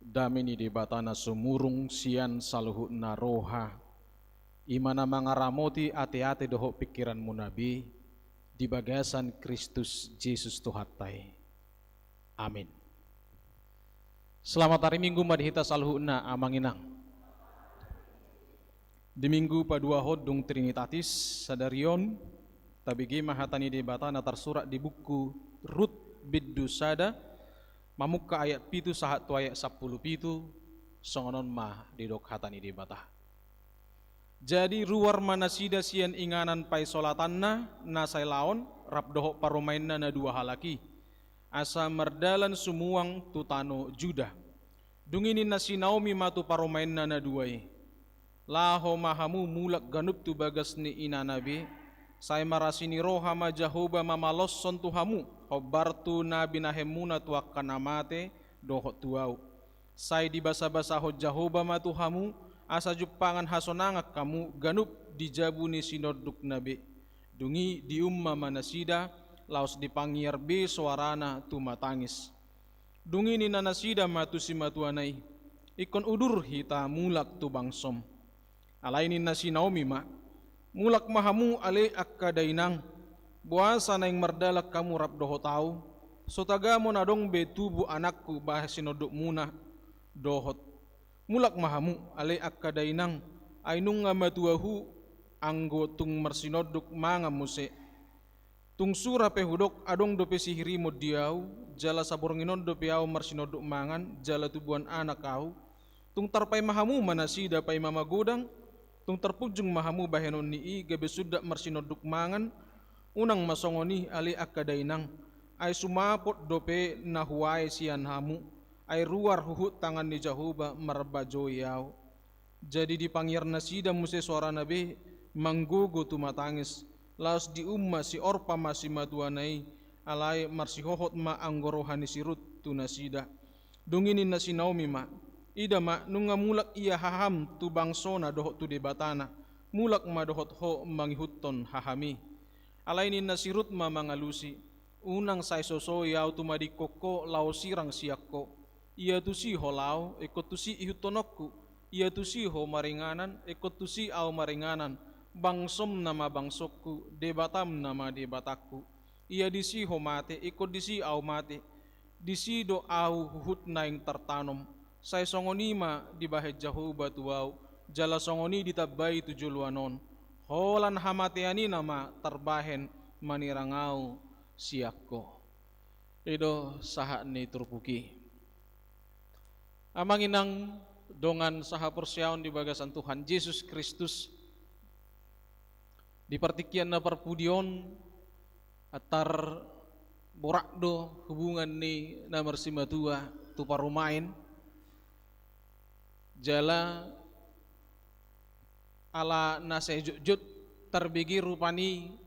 Dame ni Debata na sumurung sian saluhutna roha, i ma na mangaramoti ateate dohot pingkiranmuna be di bagasan Kristus Jesus Tuhanta i. Amin. Selamat ari Minggu ma di hita saluhutna, amang inang. Di Minggu paduahon dung Trinitatis sadari on, tabege ma hata ni Debata na tarsurat di buku Rut bindu sada, mamungka ayat pitu sahat tu ayat sampulu pitu. Songon on ma didok hata ni Debata. Jadi ruar ma nasida sian inganan paisolatanna na sai laon, rap dohot parumaenna na dua halak i, asa mardalan sumuang tu tano Juda. Dung i ninna si Naomi ma tu parumaenna na dua i: Laho ma hamu mulak ganup tu bagas ni inana be, sai marasi ni roha ma Jahowa mamaloshon tu hamu, hombar tu na binahenmuna tu angka na mate dohot tu ahu. Sai dibasabasahon Jahowa ma tu hamu, asa jumpangan hasonangan hamu ganup di jabu ni sinondukna be. Dung i diumma ma nasida, laos dipangiar be soarana tumatangis. Dung i ninna nasida ma tu simatuana i: Ingkon udur hita mulak tu bangsom. Alai ninna si Naomi ma: Mulak ma hamu ale angka dainang, boasa naeng mardalan hamu rap dohot ahu? So tagamon adong be tubu anakku bahen sinondukmuna dohot. Mulak ma hamu ale angka dainang, ai nunga matua ahu, anggo tung marsinonduk mangan muse. Tung sura pe hudok adong dope sihirimon di ahu, jala saborngin on dope ahu marsinonduk mangan jala tubuan anak ahu. Tung tarpaima hamu ma nasida paima magodang, tung tarpunjung ma hamu bahenon ni i gabe sundat marsinonduk mangan. Unang ma songon i ale angka dainang, ai sumapot dope na huae sian hamu, ai ruar huhut tangan ni Jahowa marbajoi ahu. Jadi dipangiar nasida muse soarana be manggogo tumatangis, laos diumma si Orpa ma simatuana i, alai marsihohot ma anggo roha ni si Rut tu nasida. Dung i ninna si Naomi ma: Ida ma, nunga mulak ia haham tu bangsona dohot tu Debatana, mulak ma dohot ho mangihuthon haham i. Alai ninna si Rut ma mangalusi: Unang sai sosoi ahu tumadingkon ho laho sirang sian ho. Ia tusi ho laho, ingkon tusi ihuthononku. Ia tusi ho maringanan, ingkon tusi ahu maringanan. Bangsom nama bangsongku, Debatam nama Debatangku. Ia disi ho mate, ingkon disi ahu mate. Disi do ahu huhut naeng tartanom. Sai songon i ma dibahen Jahowa tu ahu, jala songon i ditambai tu joloan on. Holan hamatean i nama tarbahen manirang ahu sian ho. I do sahat ni turpuk i. Amang inang dongan sahaporseaon di bagasan Tuhan Jesus Kristus, di partingkian na parpudi on, antar borat do hubungan ni na marsimatua tu parumaen, jala ala na sai jotjot tarbege rupani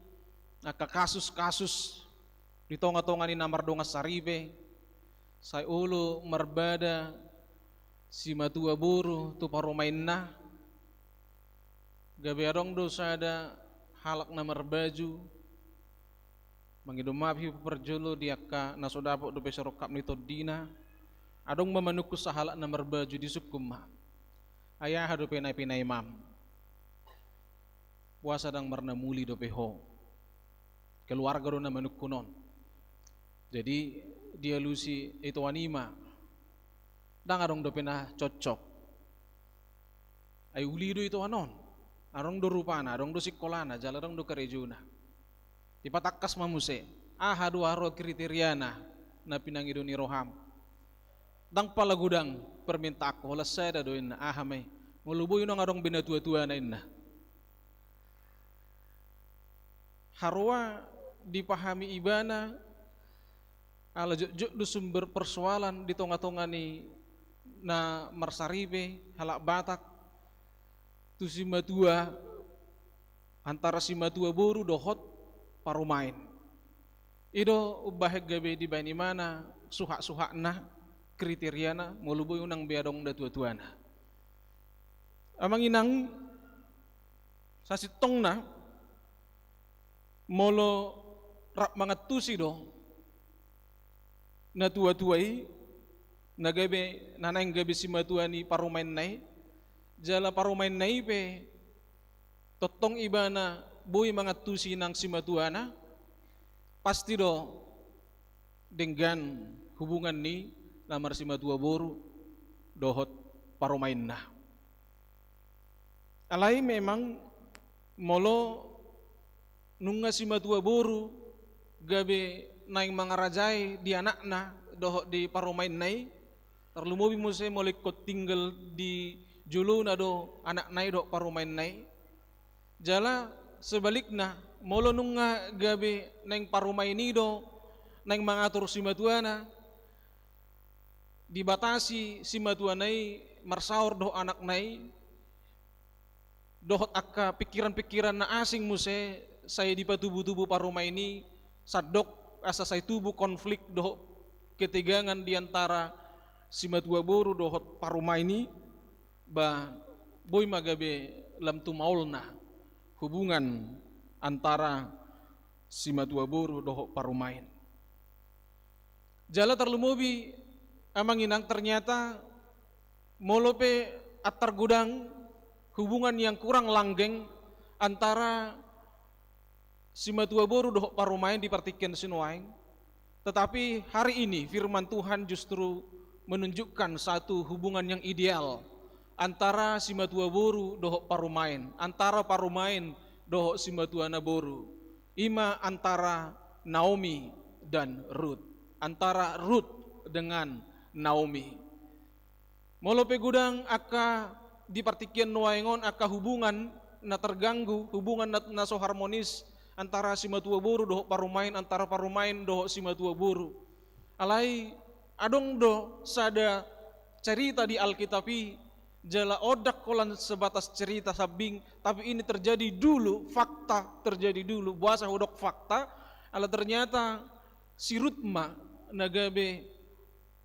angka kasus-kasus di tonga-tonga ni na mardongan saripe, sai olo marbada simatua boru tu parumaenna. Gabe adong do sada halak na marbaju, mangido maaf i parjolo di angka na so dapot dope sirongkap ni tondina. Adong ma manungkun sahalak na marbaju, disungkun ma: Ai aha dope na pinaimam? Boasa ndang marnamuli dope ho? Keluarga do na manungkun on. Jadi dialusi itoan i ma: Ndang adong dope na cocok. Ai uli do itoan on. Adong do rupana, adong do singkolana, jala adong do karejona. Dipatangkas ma muse: Aha do haroa kriteriana na pinangido ni roham? Ndang pala godang permintaanku, holan sada do inna. Aha ma i? Molo boi unang adong be natuatuana inna. Haroa dipahami ibana, ala jotjot do sumber persoalan di tonga-tonga ni na marsaripe halak Batak tu simatua, antara simatua boru dohot parumaen. I do umbahen gabe dibaen ibana suhak-suhakna, kriteriana, molo boi unang be adong natuatuana. Amang inang, sasintongna, molo rap mangantusi do natuatua i, na gabe, na naeng gabe simatua ni parumaenna i, jala parumaenna i pe tongtong ibana boi mangantusi nang simatuana, pasti do denggan hubungan ni na marsimatua boru dohot parumaenna. Alai memang molo nunga simatua boru gabe naeng mangarajai di anakna dohot di parumaenna i, tarlumobi muse molo ingkon tinggal di jolona do anakna i dohot parumaenna i. Jala sebalikna, molo nunga gabe naeng parumaen i do naeng mangatur simatuana, dibatasi simatuana i marsaor dohot anakna i, dohot angka pikiran-pikiran na asing muse sai dipatubu-tubu parumaen i, sandok asa sai tubu konflik dohot ketegangan di antara simatua boru dohot parumaen i, ba boi ma gabe lam tumaolna hubungan antara simatua boru dohot parumaen. Jala tarlumobi, amang inang, ternyata molo pe antar godang hubungan yang kurang langgeng antara simatua boru dohot parumaen di partingkian sinuaeng, tetapi hari ini firman Tuhan justru menunjukkan satu hubungan yang ideal antara simatua boru dohot parumaen, antara parumaen dohot simatuana boru. I ma antara Naomi dan Rut, antara Rut dengan Naomi. Molo pe godang angka di partingkian nuaeng on angka hubungan na terganggu, hubungan na, na so harmonis antara simatua boru dohot parumaen, antara parumaen dohot simatua boru. Alai adong do sada cerita di Alkitab i, jala ndang holan sebatas cerita sambing, tapi ini terjadi dulu, fakta terjadi dulu. Boasa hudok fakta? Ala ternyata si Rut ma na gabe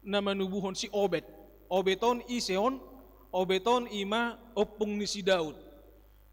na manubuhon si Obed. Obed on ise on? Obed on i ma ompung ni si Daud.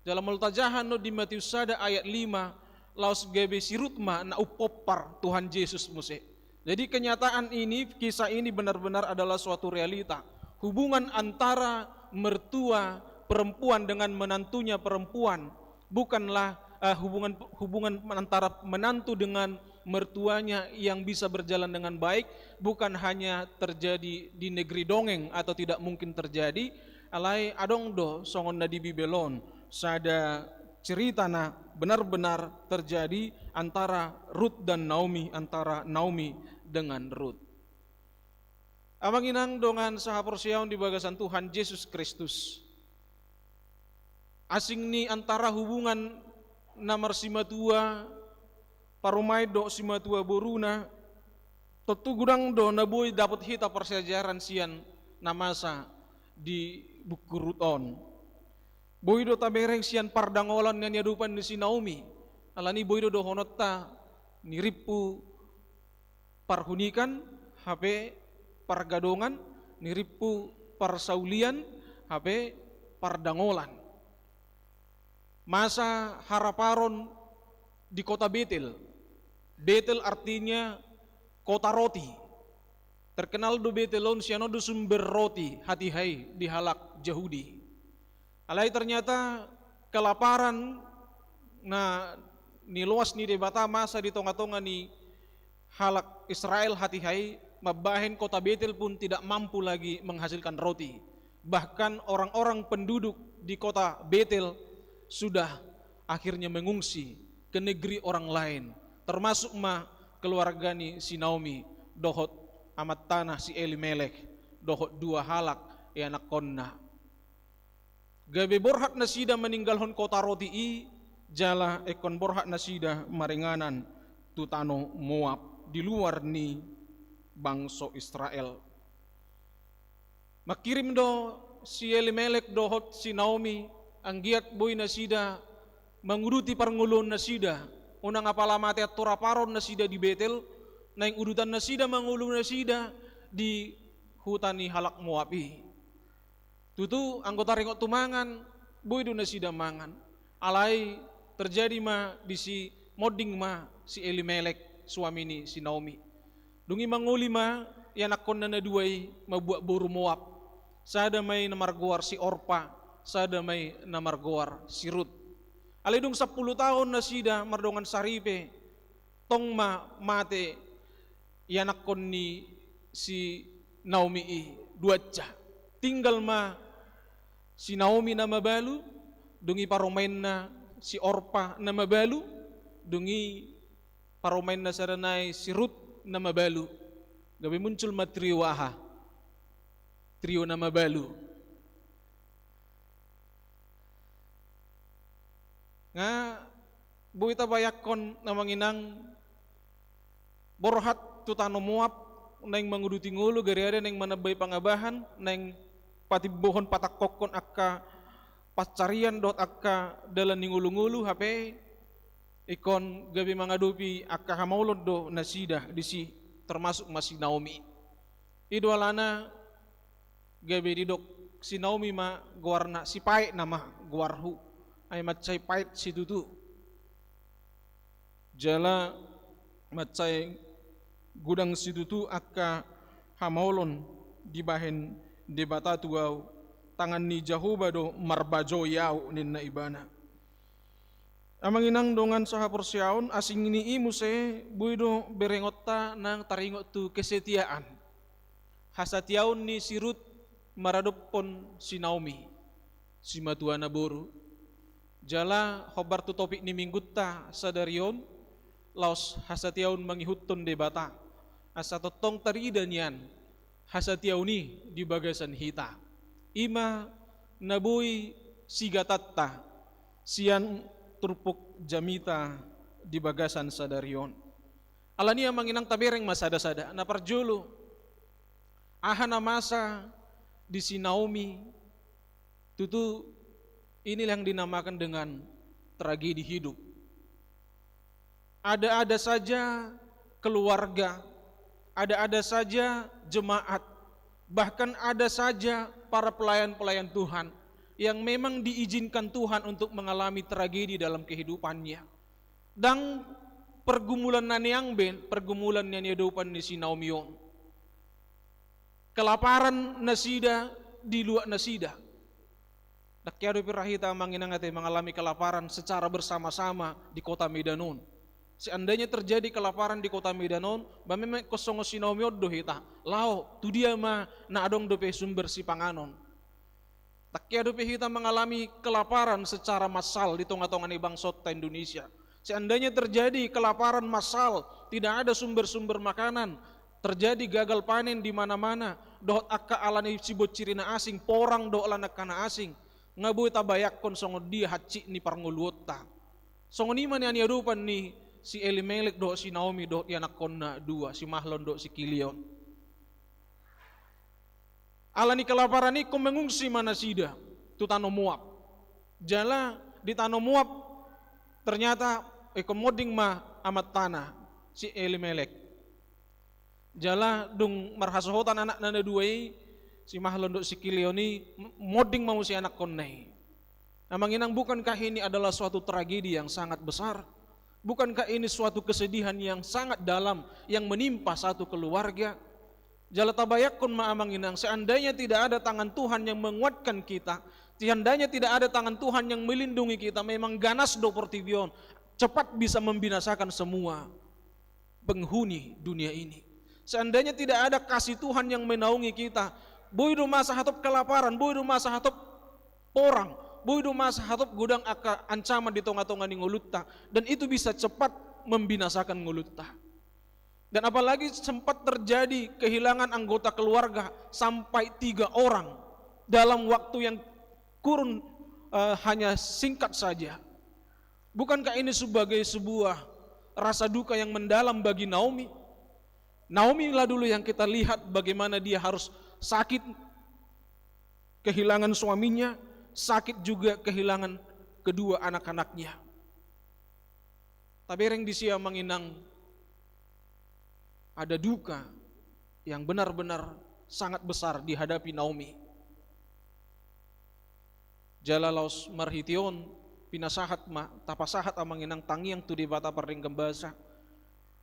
Jala molo tajaha annon di Matius sada ayat lima, laos gabe si Rut ma na umpompar Tuhan Jesus muse. Jadi kenyataan ini, kisah ini benar-benar adalah suatu realita. Hubungan antara mertua perempuan dengan menantunya perempuan bukanlah, eh, hubungan, hubungan antara menantu dengan mertuanya yang bisa berjalan dengan baik, bukan hanya terjadi di negeri dongeng atau tidak mungkin terjadi, alai adong do songon na di Bibel on sada cerita na benar-benar terjadi antara Rut dan Naomi, antara Naomi dengan Rut. Amang inang dongan sahaporseaon di bagasan Tuhan Jesus Kristus, asing ni antara hubungan na marsimatua parumaen dohot simatua boruna, tontu godang do na boi dapot hita parsiajaran sian na masa di buku Rut on. Boi do tabereng sian pardangolan na niadopan ni si Naomi, alani boi do dohononta nirimpu parhunikan, hape pargadongan, nirimpu parsaulian, hape pardangolan. Masa haraparon di kota Betel. Betel artinya kota roti. Terkenal do Betel on sian on do sumber roti hatiha i di halak Jahudi. Alai ternyata kelaparan na niloas ni Debata masa di tonga-tonga ni halak Israel hatiha i, mambahen kota Betel pun tidak mampu lagi menghasilkan roti. Bahkan orang-orang penduduk di kota Betel sudah akhirnya mengungsi ke negeri orang lain, termasuk ma keluarga ni si Naomi dohot amantana si Elimelek dohot dua halak ianakkonna. Gabe borhat nasida maninggalhon kota roti i, jala ingkon borhat nasida maringanan tu tano Moab, di luar ni bangso Israel. Mangkirim do si Elimelek dohot si Naomi, anggiat boi nasida manguduti parngoluon nasida, unang apala mate antor aparon nasida di Betel, naeng udutan nasida mangolu nasida di huta ni halak Moab i. Tutu, anggo taringot tu mangan, boi do nasida mangan. Alai terjadi ma disi, monding ma si Elimelek, suami ni si Naomi. Dung i mangoli ma ianakkonna na dua i mambuat boru Moab. Sada ma i na margoar si Orpa, sada ma i na margoar si Rut. Alai dung sampulu taon nasida mardongan saripe, tong ma mate ianakkon ni si Naomi i duansa. Tinggal ma si Naomi na mabalu, dung i parumaenna si Orpa na mabalu, dung i parumaenna sada nai si Rut na mabalu. Gabe muncul ma trio aha? Trio na mabalu. Nga boi tabayangkon, amang inang, borhat tu tano Moab, naeng manguduti ngolu, gariada naeng manambai pangabahan, naeng patimbohon, patangkokkon angka pansarian dohot angka dalan ni ngolu-ngolu, hape ingkon gabe mangadopi angka hamaolon do nasida disi, termasuk ma si Naomi. I do alana gabe didok si Naomi ma goarna, sipaet nama goarhu, ai mansai paet situtu. Jala mansai godang situtu angka hamaolon dibahen Debata tu ahu, tangan ni Jahowa do marbajoi ahu, ninna ibana. Amang inang dongan sahaporseaon, asing ni i muse boi do berengonta nang taringot tu kesetiaan. Hasatiaon ni si Rut maradophon si Naomi, simatuana boru. Jala hombar tu topik ni minggunta sadari on, laos hasatiaon mangihuthon Debata. Asa tongtong tarida nian hasatiaon i di bagasan hita. I ma na boi sigatanta sian turpuk jamita di bagasan sadari on. Alani i, amang inang, tabereng ma sada-sada. Na parjolo, aha na masa di si Naomi? Tutu, inilah yang dinamakan dengan tragedi hidup. Ada-ada saja keluarga, ada-ada saja jemaat, bahkan ada saja para pelayan-pelayan Tuhan yang memang diizinkan Tuhan untuk mengalami tragedi dalam kehidupannya. Ndang pergumulan na neang be pergumulan na niadopan ni si Naomi on. Kelaparan nasida di luat nasida. Ndang hea dope ra hita, amang inang, ate, mengalami kelaparan secara bersama-sama di kota Medan on. Seandainya terjadi kelaparan di kota Medan on, ba memang ingkon songon si Naomi on do hita. Laho, tu dia ma na adong dope sumber sipanganon. Ndang hea dope hita mengalami kelaparan secara massal di tonga-tonga ni bangsonta Indonesia. Seandainya terjadi kelaparan massal, tidak ada sumber-sumber makanan, terjadi gagal panen di mana-mana, dohot angka ala ni sibonciri na asing, porang dohot lan angka na asing, nga boi tabayangkon songon dia hansit ni parngoluonta. Songon i ma na niadopan ni si Elimelek dohot si Naomi dohot ianakkonna dua, si Mahlon dohot si Kilion. Ala ni kelaparan i ingkon mengungsi ma nasida tu tano Moab. Jala di tano Moab ternyata ingkon monding ma amantana si Elimelek. Jala dung marhasohotan anakna na dua i, si Mahlon dohot si Kilion i, m-, monding ma muse anakkonna i. Amang inang, bukankah ini adalah suatu tragedi yang sangat besar? Bukankah ini suatu kesedihan yang sangat dalam yang menimpa satu keluarga? Jala tabayangkon ma, amang inang, seandainya tidak ada tangan Tuhan yang menguatkan kita, seandainya tidak ada tangan Tuhan yang melindungi kita, memang ganas do portibi on, cepat bisa membinasakan semua penghuni dunia ini. Seandainya tidak ada kasih Tuhan yang menaungi kita, boi do masa hatop kelaparan, boi do masa hatop porang, boi do masa hatop godang angka ancaman di tonga-tonga ni ngolunta, dan itu bisa cepat membinasakan ngolunta. Dan apalagi sempat terjadi kehilangan anggota keluarga sampai tiga orang dalam waktu yang kurun, eh, hanya singkat saja. Bukankah ini sebagai sebuah rasa duka yang mendalam bagi Naomi? Naomi lah dulu yang kita lihat bagaimana dia harus sakit kehilangan suaminya, sakit juga kehilangan kedua anak-anaknya. Tabereng disi, amang inang, ada duka yang benar-benar sangat besar dihadapi Naomi. Jala laos marhite on pinasahat ma, tapasahat, amang inang, tangiang tu Debata pardenggan basa.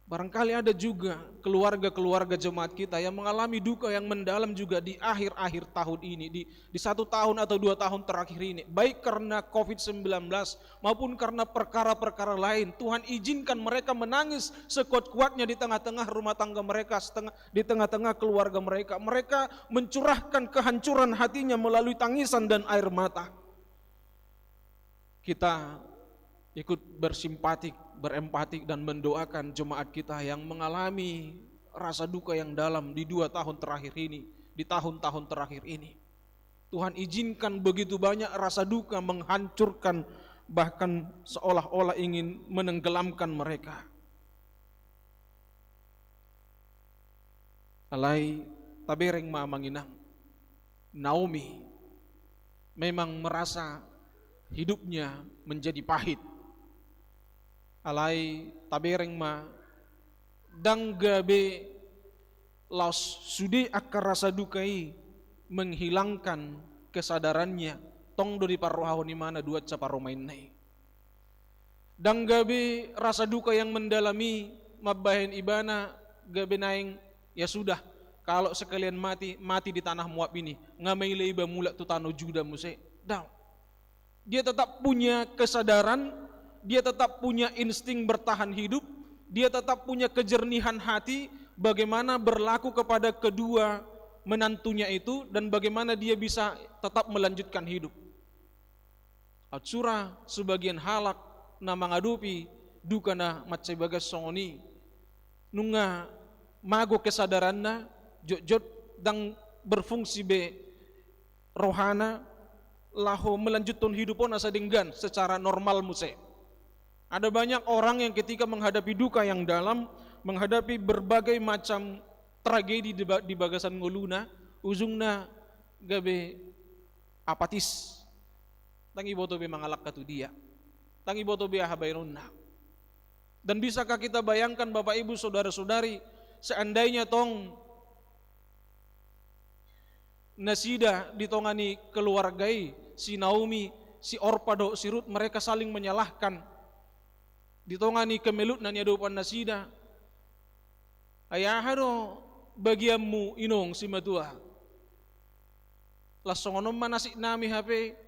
Barangkali ada juga keluarga-keluarga jemaat kita yang mengalami duka yang mendalam juga di akhir-akhir tahun ini, di, di satu tahun atau dua tahun terakhir ini, baik karena covid sembilan belas maupun karena perkara-perkara lain. Tuhan, izinkan mereka menangis sekuat-kuatnya di tengah-tengah rumah tangga mereka, setengah, di tengah-tengah keluarga mereka. Mereka mencurahkan kehancuran hatinya melalui tangisan dan air mata. Kita ikut bersimpatik, berempatik, dan mendoakan jemaat kita yang mengalami rasa duka yang dalam di dua tahun terakhir ini, di tahun-tahun terakhir ini. Tuhan, izinkan begitu banyak rasa duka menghancurkan, bahkan seolah-olah ingin menenggelamkan mereka. Alai tabereng ma, Amang Inang, Naomi memang merasa hidupnya menjadi pahit. Alai tabereng ma, ndang gabe laos sude angka rasa duka i menghilangkan kesadarannya. Tong do diparrohahon ibana duansa parumaenna i. Ndang gabe rasa duka yang mendalam i mambahen ibana gabe naeng, ya sudah, kalau sekalian mati, mati di tanah Moab ini, nga maila iba mulak tu tano Juda muse. Ndang. Dia tetap punya kesadaran, dia tetap punya insting bertahan hidup, dia tetap punya kejernihan hati, bagaimana berlaku kepada kedua menantunya itu, dan bagaimana dia bisa tetap melanjutkan hidup. Aut sura sebagian halak na mangadopi duka na mansai bagas songon i, nunga mago kesadaranna, jotjot ndang berfungsi be rohana laho melanjuthon hiduponna asa denggan secara normal muse. Ada banyak orang yang ketika menghadapi duka yang dalam, menghadapi berbagai macam tragedi di ba-, di bagasan ngoluna, ujungna gabe apatis. Ndang iboto be mangalangka tu dia. Ndang iboto be aha baenonna. Dan bisakah kita bayangkan, Bapak Ibu, saudara-saudari, seandainya tong nasida di tonga ni keluarga i, si Naomi, si Orpa dohot si Rut, mereka saling menyalahkan di tonga ni kemelutna na niadopan nasida. Ai aha do bagianmu, inong simatua? Laos songon on ma nasibnami hape,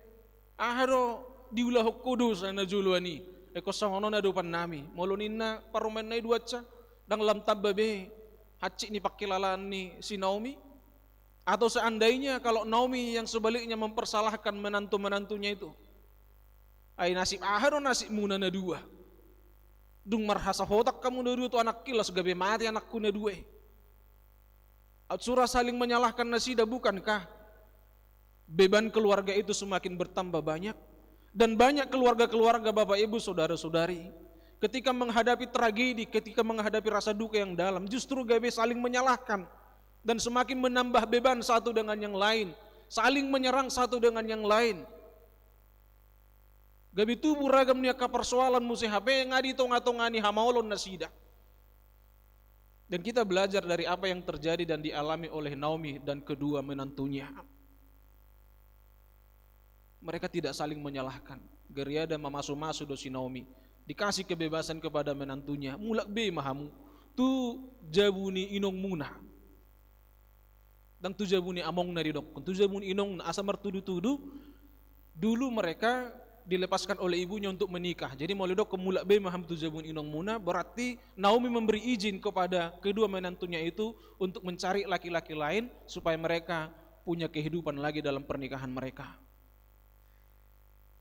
aha do diulahon ho dosa na joloan i? Ingkon songon on adopannami. Molo ninna parumaenna i duansa, ndang lam tamba be hansit ni pangkilalaan ni si Naomi? Atau seandainya kalau Naomi yang sebaliknya mempersalahkan menantu-menantunya itu, ai nasib aha do nasibmuna na dua? Dung marhasahotan hamu na dua tu anakki, laos gabe mate anakku na dua i. Aut sura saling menyalahkan nasida, bukankah beban keluarga itu semakin bertambah banyak? Dan banyak keluarga-keluarga, Bapak Ibu, saudara-saudari, ketika menghadapi tragedi, ketika menghadapi rasa duka yang dalam, justru gabe saling menyalahkan dan semakin menambah beban satu dengan yang lain, saling menyerang satu dengan yang lain. Gabe tubu ragam ni angka parsoalan muse hape nga di tonga-tonga ni hamaolon nasida. Dan kita belajar dari apa yang terjadi dan dialami oleh Naomi dan kedua menantunya. Mereka tidak saling menyalahkan. Gariada mamasu-masu do si Naomi. Dikasih kebebasan kepada menantunya. Mulak be ma hamu tu jabu ni inongmuna. Ndang tu jabu ni amongna didokkon, tu jabu ni inongna, asa martudu-tudu. Dulu mereka dilepaskan oleh ibunya untuk menikah. Jadi molo didokkon mulak be ma hamu tu jabu ni inongmuna, berarti Naomi memberi izin kepada kedua menantunya itu untuk mencari laki-laki lain supaya mereka punya kehidupan lagi dalam pernikahan mereka.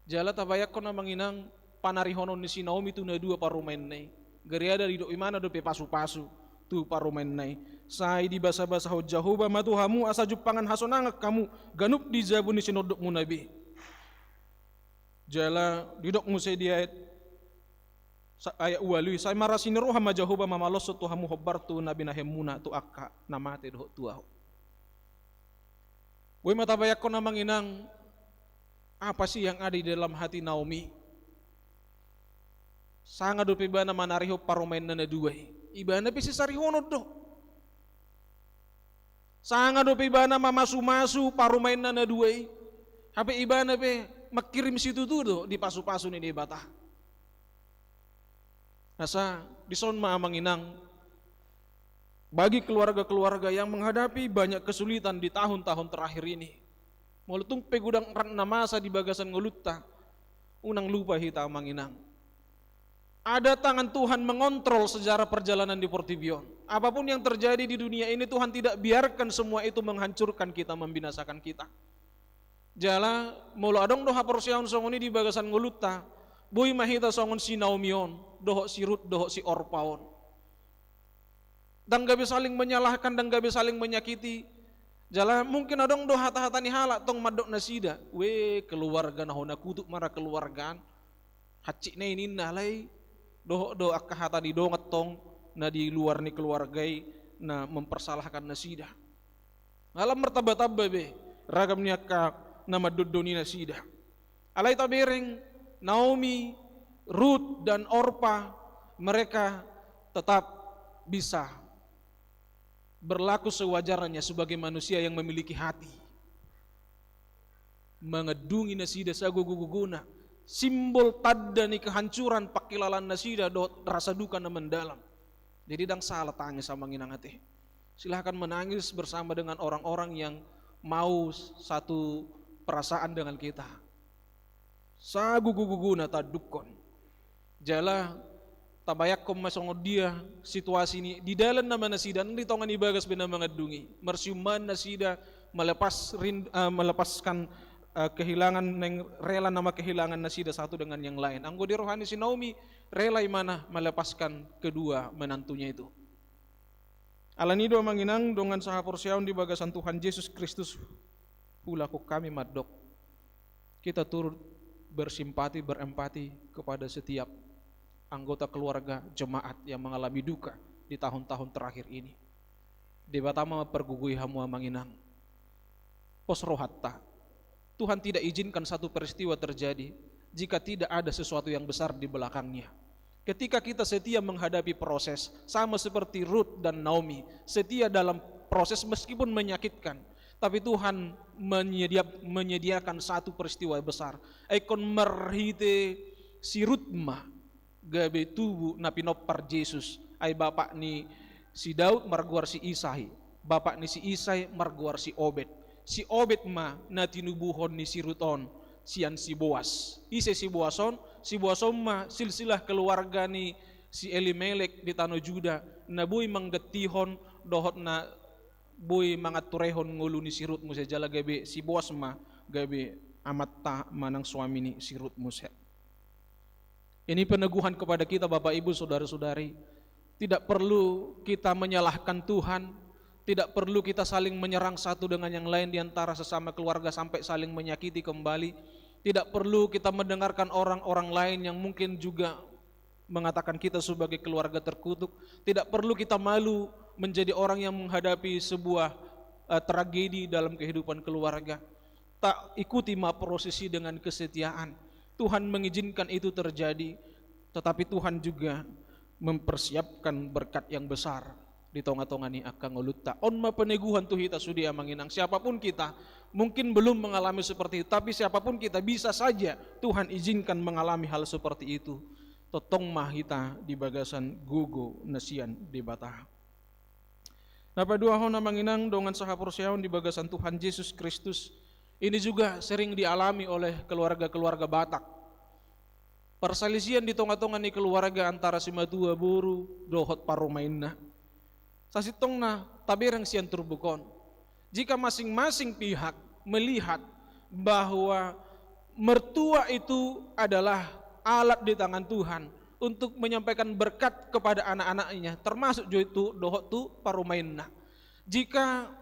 Jala tabayangkon, Amang Inang, panarihonon ni si Naomi tu na dua parumaenna i. Gariada didok ibana dope pasu-pasu tu parumaenna i. Sai dibasa-basahon Jahowa ma tu hamu asa jumpangan hasonangan hamu ganup di jabu ni sinondokmuna be. Jala didok muse di ayat sa-, ayat ualu i, sai marasi ni roha ma Jahowa mamaloshon tu hamu hombar tu na binahenmuna, tu angka na mate dohot tuaon. Boi ma tabayangkon, Amang Inang, apa sih yang ada di dalam hati Naomi? Sanga dope ibana manarihon parumaenna na dua i. Ibana pe sisarihonon do. Sanga dope ibana mamasu-masu parumaenna na dua i. Hape ibana pe mangkirim situtu do di pasu-pasu ni Debata. Asa dison ma, Amang Inang, Bagi keluarga-keluarga yang menghadapi banyak kesulitan di tahun-tahun terakhir ini, molo tung pe godang rap na masa di bagasan ngolunta, unang lupa hita, Amang Inang. Ada tangan Tuhan mengontrol sejarah perjalanan di portibi on. Apapun yang terjadi di dunia ini, Tuhan tidak biarkan semua itu menghancurkan kita, membinasakan kita. Jala, molo adong do haporseaon songon i di bagasan ngolunta, boi ma hita songon si Naomi on, dohot si Rut, dohot si Orpa on. Ndang gabe saling menyalahkan, ndang gabe saling menyakiti. Jala mungkin adong do hata-hata ni halak tong mandok nasida, "We, keluarga na hona kutuk mara keluargaan. Hansit na i," ninna, alai dohot do angka hata ni dongan tong na di luar ni keluarga i na mempersalahkan nasida. Ala martamba-tamba be ragam ni angka na mandondoni nasida. Alai tabereng, Naomi, Rut, dan Orpa, mereka tetap bisa berlaku sewajarnya sebagai manusia yang memiliki hati. Mangandungi nasida sagogo-gogona, simbol tanda ni kehancuran pangkilalaan nasida dohot rasa duka na mendalam. Jadi, ndang sala tangis, Amang Inang, ate. Silahkan menangis bersama dengan orang-orang yang mau satu perasaan dengan kita. Sagogo-gogona taandukkon. Jala tabayangkon ma songon dia situasi ni, di dalan nama nasida, di tonga ni bagas be na mangandungi. Marsiummaan nasida, melepas rin-, eh, melepaskan, eh, kehilangan, naeng rela nama kehilangan nasida satu dengan yang lain. Anggo di roha ni si Naomi, rela ibana melepaskan kedua menantunya itu. Alani i do, Amang Inang, dongan sahaporseaon di bagasan Tuhan Jesus Kristus, huulahon hami mandok, kita turut bersimpati, berempati kepada setiap anggota keluarga jemaat yang mengalami duka di tahun-tahun terakhir ini. Debata ma mampargogoi hamu, Amang Inang. Pos rohanta. Tuhan tidak izinkan satu peristiwa terjadi jika tidak ada sesuatu yang besar di belakangnya. Ketika kita setia menghadapi proses, sama seperti Rut dan Naomi, setia dalam proses meskipun menyakitkan, tapi Tuhan menyedia-, menyediakan satu peristiwa besar. Ingkon marhite si Rut ma gabe tubu na pinompar Jesus. Ai bapak ni si Daud margoar si Isai, bapak ni si Isai margoar si Obed. Si Obed ma na tinubuhon ni si Rut on sian si Boas. Ise si Boas on? Si Boas on ma silsilah keluarga ni si Elimelek di tano Juda, na boi manggantihon dohot na boi manganturehon ngolu ni si Rut muse, jala gabe si Boas ma gabe amanta manang suami ni si Rut muse. Ini peneguhan kepada kita, Bapak, Ibu, saudara-saudari. Tidak perlu kita menyalahkan Tuhan, tidak perlu kita saling menyerang satu dengan yang lain di antara sesama keluarga sampai saling menyakiti kembali. Tidak perlu kita mendengarkan orang-orang lain yang mungkin juga mengatakan kita sebagai keluarga terkutuk. Tidak perlu kita malu menjadi orang yang menghadapi sebuah, eh, tragedi dalam kehidupan keluarga. Ta ikuti ma proses i dengan kesetiaan. Tuhan mengizinkan itu terjadi, tetapi Tuhan juga mempersiapkan berkat yang besar di tonga-tonga ni angka ngolunta. On ma peneguhan tu hita sude, Amang Inang. Siapapun kita, mungkin belum mengalami seperti itu, tapi siapapun kita, bisa saja Tuhan izinkan mengalami hal seperti itu. Tongtong ma hita di bagasan gogo na sian Debata. Na paduahon, Amang Inang, dongan sahaporseaon di bagasan Tuhan Jesus Kristus, ini juga sering dialami oleh keluarga-keluarga Batak. Parsalisian di tonga-tonga ni keluarga antara simatua boru dohot parumaenna. Sasintongna tabereng sian turpuk on. Jika masing-masing pihak melihat bahwa mertua itu adalah alat di tangan Tuhan untuk menyampaikan berkat kepada anak-anaknya, termasuk jo itu dohot tu parumaenna. Jika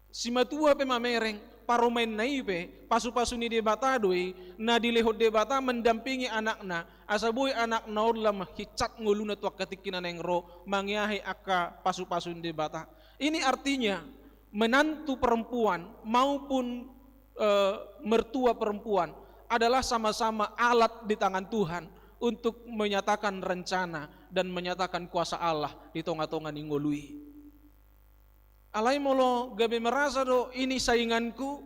simatua pe mamereng, parumaenna i pe, pasu-pasu ni Debata do i, na dilehon Debata mendampingi anakna, asa boi anakna on lam hinsat ngoluna tu angka tingki na naeng ro, mangeahi angka pasu-pasu ni Debata. Ini artinya, menantu perempuan maupun, eh, mertua perempuan adalah sama-sama alat di tangan Tuhan untuk menyatakan rencana dan menyatakan kuasa Allah di tonga-tonga ni ngolu i. Alai molo gabe merasa do ini sainganku,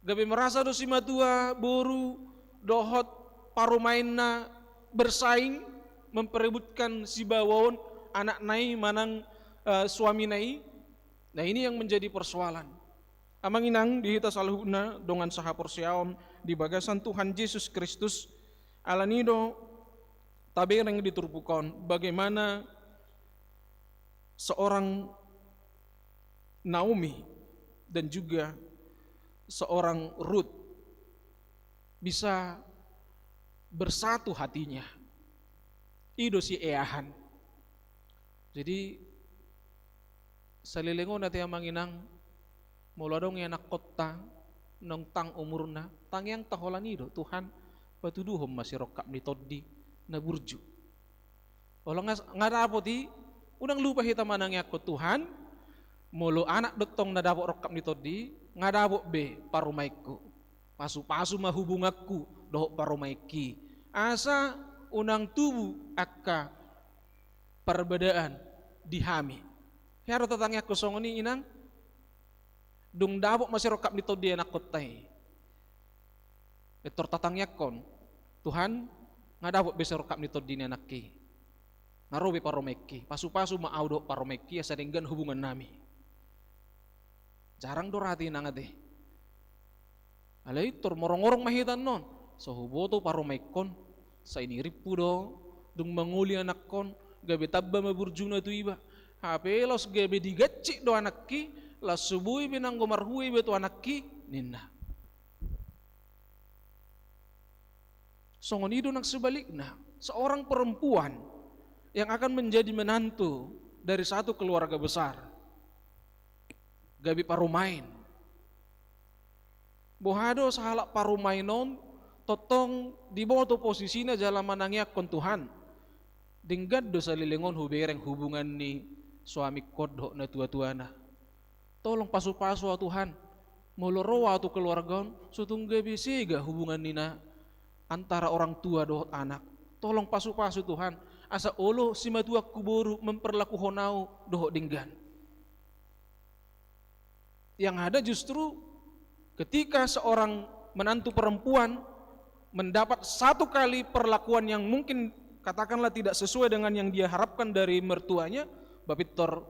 gabe merasa do simatua boru dohot parumaenna bersaing memperebutkan sibawa on, anakna i manang, eh, suamina i. Nah, ini yang menjadi persoalan. Amang inang di hita saluhutna dongan sahaporseaon di bagasan Tuhan Jesus Kristus, alani do tabereng di turpuk on bagaimana seorang Naomi dan juga seorang Rut bisa bersatu hatinya. I do sieahan. Jadi, saleleng on ate amang inang, molo adong ianakkonta naung tang umurna, tangiangta holan i do, Tuhan, patuduhon ma sirongkap ni tondi na burju. Olo nga, nga dapot i, unang lupa hita manangiangkon, Tuhan, molo anak do tong na dapot rongkap ni tondi, nga dapot be parumaenku. Pasupasu ma hubunganku dohot parumaenki, asa unang tubu angka parbadaan di hami. Hea do tatangiangkon songon i, inang? Dung dapot ma sirongkap ni tondi anakkonta i, pintor tatangiangkon, Tuhan, nga dapot be sirongkap ni tondi ni anakki, nga ro be parumaenki, pasupasu ma au dohot parumaenki asa denggan hubungannami. Jarang do ra ate, inang ate. Alai pintor morongorong ma hita annon, so huboto parumaenkon, sai nirimpu do, dung mangoli anakkon, gabe tamba ma burjuna tu iba. Hape laos gabe digancit do anakki, laos so boi be nanggo marhue iba tu anakki, ninna. Songon i do nang sebalikna, seorang perempuan yang akan menjadi menantu dari satu keluarga besar, gabe parumaen. Boha do sahalak parumaen on tongtong diboto posisina jala manangiangkon, Tuhan, denggan do saleleng on hubereng hubungan ni suamingkon dohot natuatuana. Tolong pasupasu au, Tuhan, molo ro au tu keluarga on, so tung gabe sega hubungan ni na antara orang tua dohot anak. Tolong pasupasu, Tuhan, asa olo simatuangku boru memperlakuhon au dohot denggan. Yang ada justru ketika seorang menantu perempuan mendapat satu kali perlakuan yang mungkin, katakanlah, tidak sesuai dengan yang dia harapkan dari mertuanya, ba pintor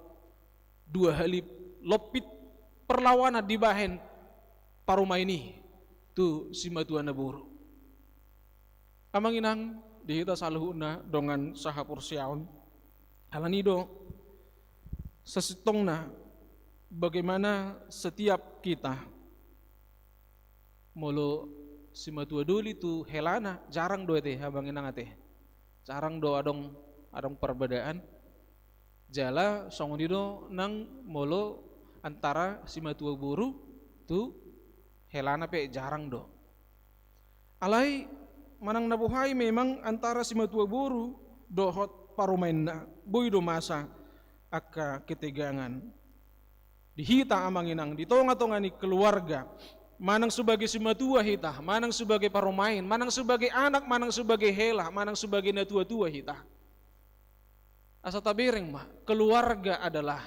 dua hali lompit perlawanan dibahen parumaen i tu simatua na boru. Amang inang di hita saluhutna dongan sahaporseaon, alani do sasintongna bagaimana setiap kita, molo simatua doli tu helana, jarang do ate, amang inang ate. Jarang do adong, adong parbadaan. Jala songon i do nang molo antara simatua boru tu helana pe jarang do. Alai manang na boha i memang antara simatua boru dohot parumaenna, boi do masa angka ketegangan. Di hita amang inang, di tongatonga ni keluarga, manang sebagai simatua hita, manang sebagai parumaen, manang sebagai anak, manang sebagai hela, manang sebagai natuatua hita, asa tabereng ma, keluarga adalah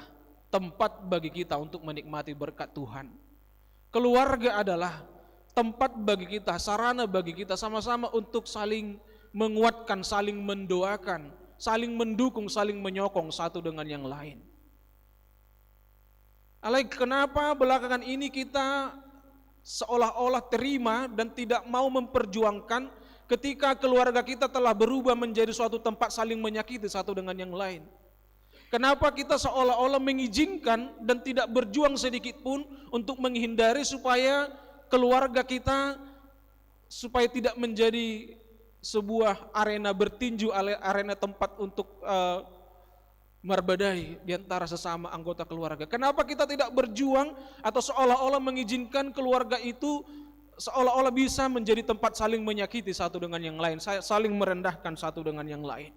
tempat bagi kita untuk menikmati berkat Tuhan. Keluarga adalah tempat bagi kita, sarana bagi kita sama-sama untuk saling menguatkan, saling mendoakan, saling mendukung, saling menyokong satu dengan yang lain. Alai kenapa belakangan ini kita seolah-olah terima dan tidak mau memperjuangkan ketika keluarga kita telah berubah menjadi suatu tempat saling menyakiti satu dengan yang lain? Kenapa kita seolah-olah mengizinkan dan tidak berjuang sedikit pun untuk menghindari supaya keluarga kita, supaya tidak menjadi sebuah arena bertinju, ale-, arena tempat untuk, eh, marbadai di antara sesama anggota keluarga? Kenapa kita tidak berjuang atau seolah-olah mengizinkan keluarga itu seolah-olah bisa menjadi tempat saling menyakiti satu dengan yang lain, sa-, saling merendahkan satu dengan yang lain?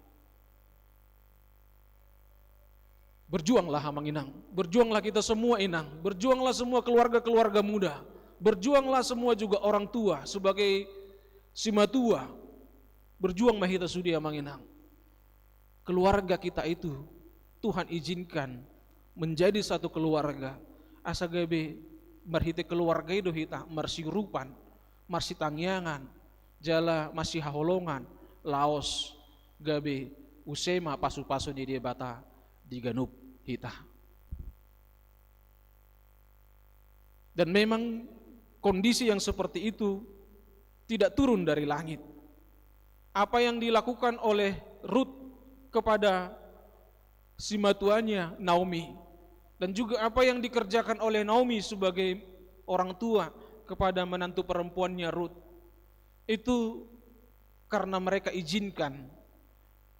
Berjuanglah amang inang, berjuanglah kita semua inang, berjuanglah semua keluarga-keluarga muda, berjuanglah semua juga orang tua sebagai simatua. Berjuang ma hita sude amang inang. Keluarga kita itu Tuhan izinkan menjadi satu keluarga, asa gabe marhite keluarga i do hita marsiurupan, marsitangiangan, jala marsihaholongan, laos gabe use ma pasupasu ni Debata di ganup hita. Dan memang kondisi yang seperti itu tidak turun dari langit. Apa yang dilakukan oleh Rut kepada simatuanya Naomi, dan juga apa yang dikerjakan oleh Naomi sebagai orang tua kepada menantu perempuannya Rut, itu karena mereka izinkan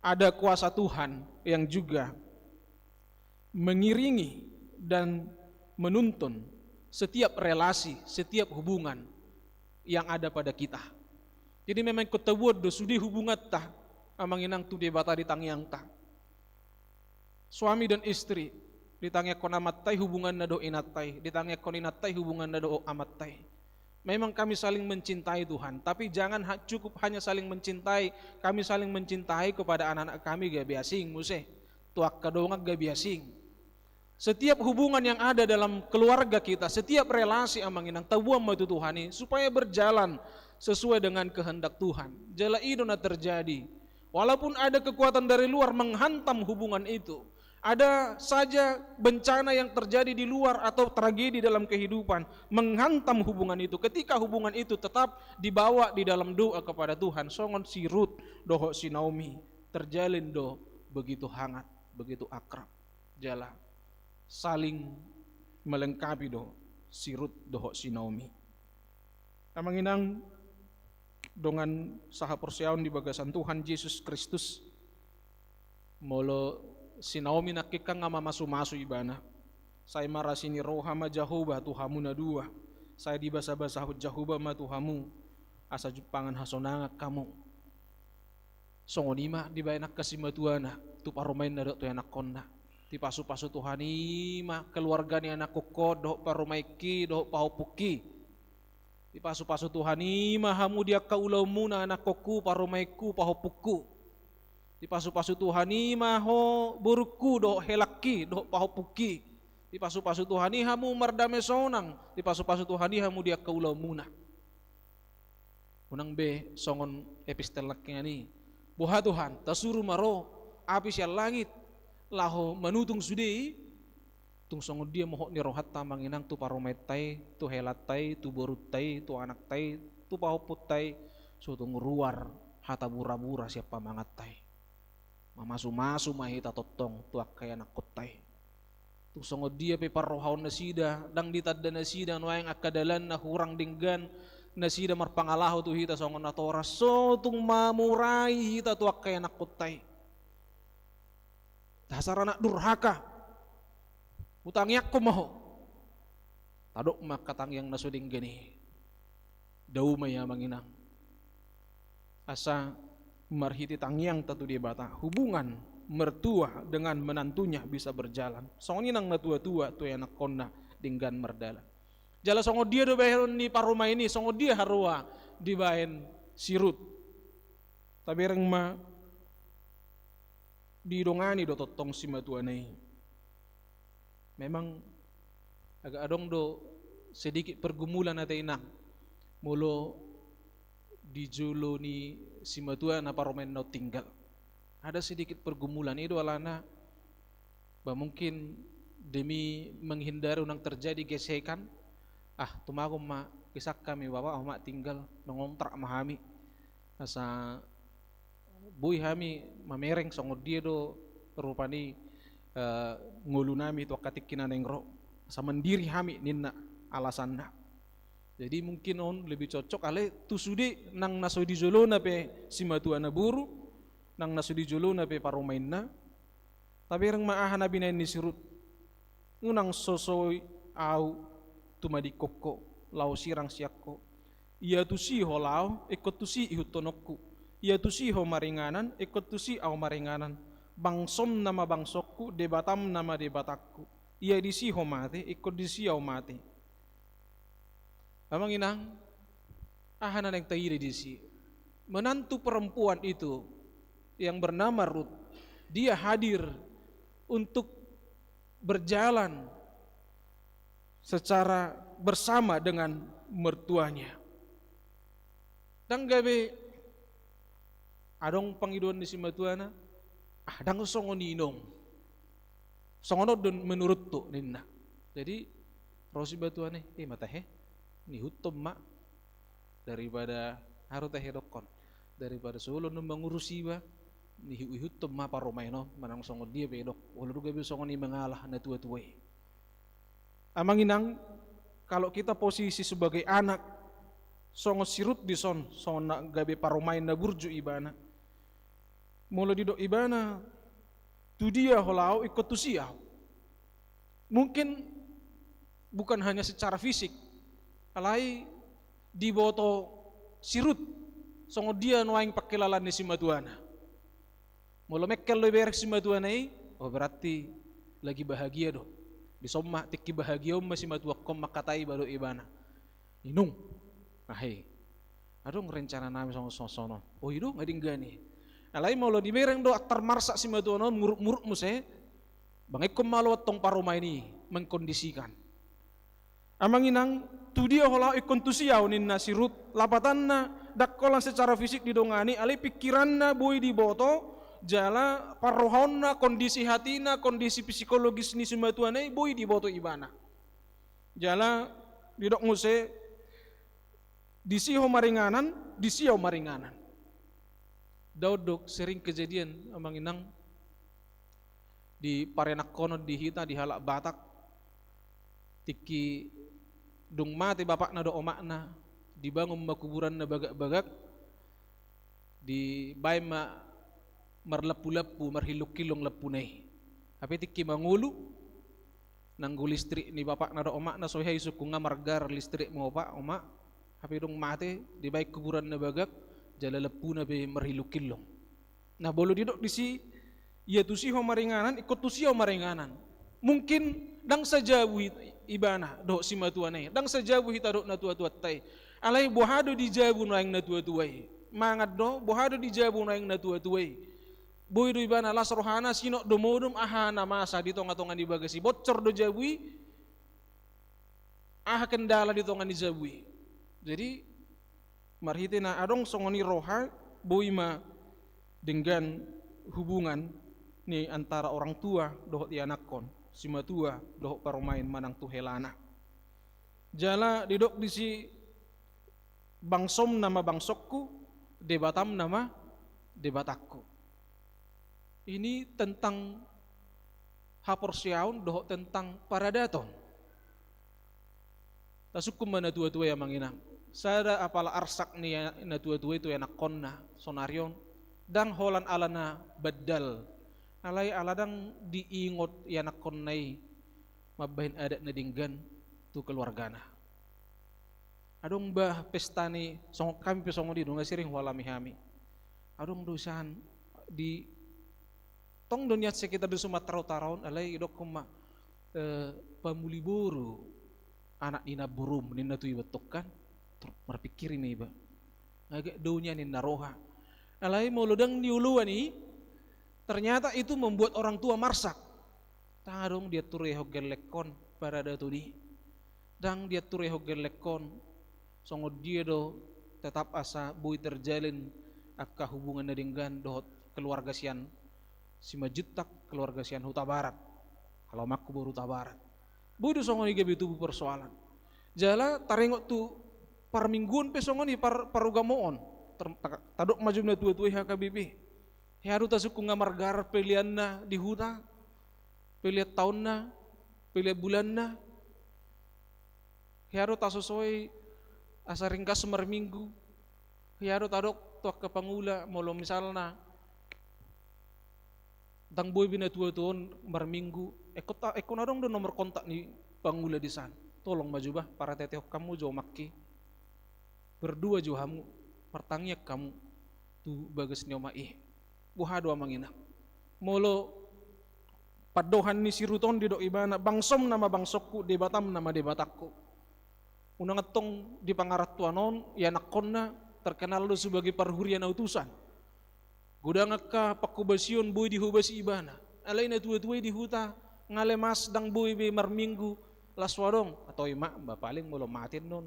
ada kuasa Tuhan yang juga mengiringi dan menuntun setiap relasi, setiap hubungan yang ada pada kita. Jadi memang ingkon tabuat do sude hubunganta, amang inang, tu Debata di tangiangta. Suami dan istri, ditangiangkon amanta i hubunganna dohot inanta i, ditangiangkon inanta i hubunganna dohot amanta i. Memang kami saling mencintai, Tuhan, tapi jangan ha-, cukup hanya saling mencintai, kami saling mencintai kepada anak-anak kami gabe asing muse, tu angka dongan gabe asing. Setiap hubungan yang ada dalam keluarga kita, setiap relasi, amang inang, tabuan ma tu Tuhan i supaya berjalan sesuai dengan kehendak Tuhan. Jala i do na terjadi. Walaupun ada kekuatan dari luar menghantam hubungan itu, ada saja bencana yang terjadi di luar atau tragedi dalam kehidupan menghantam hubungan itu, ketika hubungan itu tetap dibawa di dalam doa kepada Tuhan, songon si Rut dohot si Naomi, terjalin do begitu hangat, begitu akrab. Jala saling melengkapi do si Rut dohot si Naomi. Amang inang, dongan sahaporseaon di bagasan Tuhan Jesus Kristus, molo si Naomi nangkin kan nga mamasu-masu ibana. Sai marasi ni roha ma Jahowa tu hamu na dua, sai dibasa-basahon Jahowa ma tu hamu, asa jumpangan hasonangan hamu. Songon i ma dibaen angka simatuana tu parumaenna dohot tu ianakkonna. Dipasu-pasu Tuhan i ma keluarga ni anakkonhon dohot parumaenki dohot pahompungki. Dipasu-pasu Tuhan i ma hamu di angka ulaonmuna, anakkonhu, parumaenhu, pahompunghu. Dipasu-pasu Tuhan i ma ho borungku dohot helangki dohot pahompungki. Dipasu-pasu Tuhan i hamu mardame sonang. Dipasu-pasu Tuhan i hamu di angka ulaonmuna. Unang be songon epistel nangkiningan i: Boha Tuhan, tasuru ma ro api sian langit laho manutung sude i? Tung songon dia mohop ni rohanta, amang inang, tu parumaenta i, tu helanta i, tu borunta i, tu anakta i, tu pahompunta i, so tung ruar hata bura-bura sian pamanganta i. Mamasu-masu ma hita tongtong tu angka ianakkonta i. Tung songon dia pe parrohaon nasida, ndang ditanda nasida nuaeng angka dalanna, hurang denggan nasida marpangalaho tu hita songon natoras, so tung mamurai hita tu angka ianakkonta i. Dasar anak durhaka. Hutangiangkon ma ho. Tadok ma angka tangiang na so denggan i. Dao ma i, amang inang. Asa marhite tangiangta tu Debata, hubungan mertua dengan menantunya bisa berjalan. Songon i nang natua-tua tu ianakkonna denggan mardalan. Jala songon dia do bahenon ni parumaen i, songon dia haroa dibaen si Rut. Tabereng ma, didongani do tongtong simatuana i. Memang agak adong do sedikit pergumulan ate inang, molo di jolo ni simatua na parumaenna on tinggal. Ada sedikit pergumulan, i do alana, bah, mungkin demi menghindari unang terjadi gesekan, ah, tumagon ma, gesak hami, Bapak, ahu ma tinggal, mengontrak ma hami. Asa boi hami mamereng songon dia do rupani, eh, ngolunami tu angka tingki na naeng ro. Asa mandiri hami, ninna alasanna. Jadi mungkin on lebih cocok, alai tu sude nang na so di jolona pe simatua na boru, nang na so di jolona pe parumaenna, tabereng ma aha na binahen ni si Rut. Unang sosoi ahu tumadingkon ho, laho sirang sian ho. Ia tusi ho laho, ingkon tusi ihuthononku. Ia tusi ho maringanan, ingkon tusi ahu maringanan. Bangsomna ma bangsongku, Debatamna ma Debatangku. Ia disi ho mate, ingkon disi ahu mate. Amang inang, aha na naeng taida disi? Menantu perempuan itu yang bernama Rut, dia hadir untuk berjalan secara bersama dengan mertuanya. Ndang gabe adong pangidoan ni simatuana, ah, ndang songon i nang. Songon on do menuruthu, ninna. Jadi ro simatuana i, eh, ma tahe, niihuthon ma, daripada, aha do tahe dokkon, daripada so olo annon mangurus iba, niihuthon ma parumaen on, manang songon dia pe didok, olo do gabe songon i mangalah natuatua i. Amang inang, kalau kita posisi sebagai anak, songon si Rut dison, songon na gabe parumaen na burju ibana. Molo didok ibana, tu dia ho laho, ingkon tusi ahu. Mungkin bukan hanya secara fisik, alai diboto si Rut songon dia nuaeng pangkilalaan ni simatuana. Molo mengkel do ibereng simatuana i, oh, berarti lagi bahagia do. Dison ma, tingki bahagia on ma simatuangkon mangkatai, ba didok ibana. Inung. Aha i? Adong rencana nami songon, songon, songon on. Oh, i do nga denggan i. Alai molo dibereng do antar marsak simatuana on, muruk-muruk muse, bangihon ma laho antong parumaen i, mengkondisikan. Amang inang, tu dia ho laho, ingkon tusi ahu, ninna si Rut. Lapatanna, ndang holan secara fisik didongani, alai pingkiranna boi diboto, jala parrohaonna, kondisi hatina, kondisi psikologis ni simatuana i boi diboto ibana. Jala didok muse, disi ho maringanan, disi ahu maringanan. Dao do sering kejadian, amang inang, di parenakhonon di hita, di halak Batak, tingki dung mate bapakna dohot omakna, dibangun ma kuburanna bagak-bagak, dibaen ma marlampu-lampu, marhillong-hillong lampuna i. Hape tingki mangolu, nanggo listrik ni bapakna dohot omakna so hea isungkun, nga margarar listrikmu, opa, oma. Hape dung mate, dibaen kuburanna bagak, jala lampuna pe marhillong-hillong. Nah, molo didok disi, ia tusi ho maringanan, ingkon tusi ahu maringanan. Mungkin ndang sajabu hit-, ibana dohot simatuana i, ndang sajabu hita dohot natuatuanta i. Alai boha do dijabu nuaeng natuatua i? Mangan do, boha do dijabu nuaeng natuatua i? Boi do ibana las rohana, sinop do modom, aha na masa di tonga-tonga ni bagas i, bocor do jabu i, aha kendala di tonga ni jabu i. Jadi, marhite na adong songon i roha, boi ma denggan hubungan ni antara orang tua dohot ianakhon, simatua dohot parumaen manang tu helana. Jala didok disi, bangsom nama bangsongku, Debatam nama Debatangku. Ini tentang haporseaon dohot tentang paradaton. Tasungkun ma natuatua i, amang inang. Sada apala arsak ni natuatua i tu ianakhonna sonari on, ndang holan alana bandal, alai ala ndang diingot ianakhonna i mambahen adat na denggan tu keluargana. Adong bah pesta ni, songon hami pe songon i do, nga sering hualami hami. Adong do sian di, tong do nian sekitar di Sumatera Utara on, alai didokkon ma, eh, pamuli boru anak ni namborum, ninna tu iba tong kan. Tor-, marpingkir ma iba. Agak dao nian ninna roha. Alai molo ndang nioloan i, ternyata itu membuat orang tua marsak. Ndang adong diaturehon gellengkon paradaton i. Ndang diaturehon gellengkon songon dia do tetap asa boi terjalin angka hubungan na denggan dohot keluarga sian Simanjuntak, keluarga sian Hutabarat. Halamanku boru Hutabarat. Boi do songon i gabe tubu persoalan. Jala taringot tu parmingguon pe songon i, par-, parugamoon. Ter-, ta-, tadok ma jom natuatua i H K B P. Hea do tasungkun nga margarar peleanna di huta, pelean taonna, pelean bulanna. Hea do tasosoi asa ringgas marminggu. Hea do tadok tu angka pangula, molo misalna ndang boi be natuatua on marminggu, ingkon ta-, ingkon adong do nomor kontak ni pangula disan. Tolong ma jom bah, parateatehon hamu jo omakki. Berdua jo hamu, martangiang hamu tu bagas ni omak i. Boha do, amang inang? Molo pandohan ni si Rut on, didok ibana, bangsom nama bangsongku, Debatam nama Debatangku. Unang antong di pangarantoan on ianakhonna terkenal do sebagai parhuria na utusan. Godang angka panghobasion boi dihobasi ibana. Alai natuatua i di huta nga lemas, ndang boi be marminggu, las so adong. Atau ima, ba paling molo mate annon,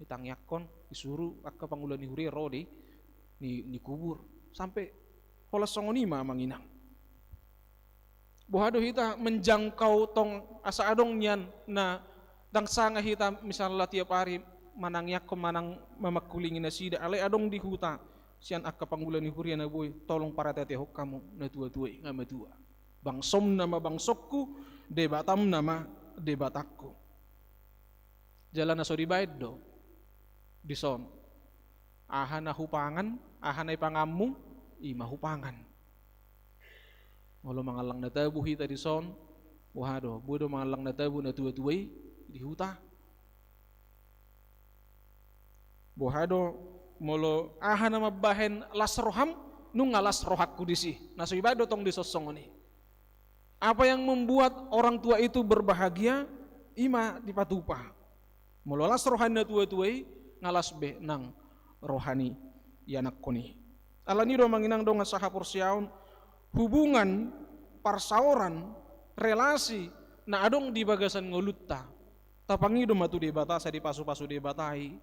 ditangiangkon, disuru angka pangula ni huria ro di, ni, ni kubur. Sampe holan songon i ma, amang inang. Boha do hita menjangkau tong asa adong nian na ndang sanga hita misalna tiap ari manangiangkon manang mamangkulingi nasida, alai adong di huta sian angka pangula ni huria na boi, tolong parateatehon hamu natuatua i, nga matua. Bangsomna ma bangsongku, Debatamna ma Debatangku. Jala na so dibaen do dison, aha na hupangan, aha na ipanganmu, i ma hupangan. Molo mangallang na tabo hita dison, boha do, boi do mangallang na tabo natuatua i di huta? Boha do molo aha na mambahen las roham, nunga las rohangku disi? Na so dibaen do tong dison songon i. Apa yang membuat orang tua itu berbahagia, i ma dipatupa. Molo las roha ni natuatua i, nga las be nang roha ni ianakkon i. Alani i do amang inang dongan sahaporseaon, hubungan, parsaoran, relasi na adong di bagasan ngolunta, tapangido ma tu Debata asa dipasupasu Debata i,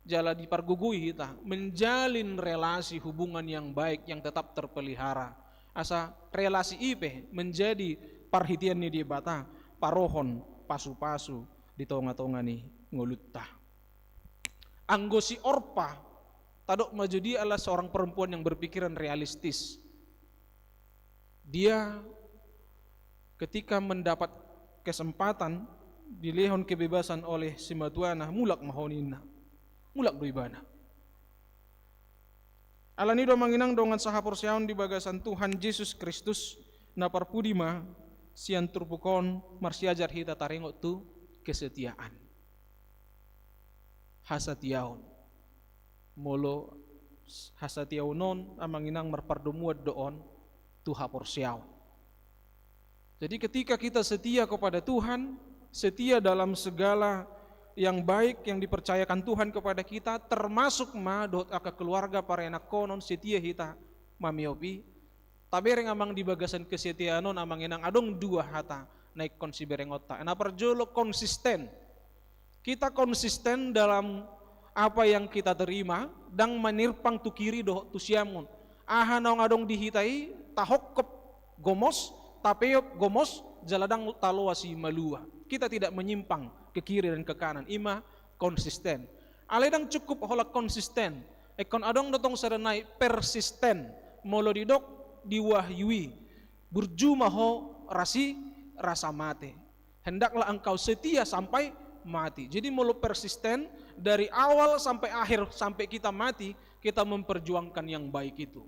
jala dipargogoi hita menjalin relasi hubungan yang baik, yang tetap terpelihara. Asa relasi i pe menjadi parhitean ni Debata, parohon pasupasu di tongatonga ni ngolunta. Anggo si Orpa, tadok ma jo dia adalah seorang perempuan yang berpikiran realistis. Dia ketika mendapat kesempatan, dilehon kebebasan oleh simatuana, mulak ma ho ninna. Mulak do ibana. Alani i do amang inang dongan sahaporseaon di bagasan Tuhan Jesus Kristus, na parpudi ma sian turpuk on marsiajar hita taringot tu kesetiaan. Hasatiaon. Molo hasatiaon on amang inang marpardomuan do on tu haporseaon. Jadi ketika kita setia kepada Tuhan, setia dalam segala yang baik yang dipercayakan Tuhan kepada kita, termasuk ma dohot angka keluarga parenakkonon, setia hita mameop i. Tabereng amang di bagasan kesetiaan on amang inang adong dua hata na ingkon siberengonta. Na parjolo konsisten. Kita konsisten dalam apa yang kita terima, ndang manirpang tu kiri dohot tu siamun. Aha naung adong di hita i, tahongkop gomos, tapeop gomos, jala ndang taloas i malua. Kita tidak menyimpang ke kiri dan ke kanan, i ma konsisten. Alai ndang cukup holan konsisten, ingkon adong do tong sada nai persisten. Molo didok di Wahyu i, burju ma ho rasi rasa mate. Hendaklah engkau setia sampai mati. Jadi molo persisten dari awal sampai akhir, sampai kita mati, kita memperjuangkan yang baik itu.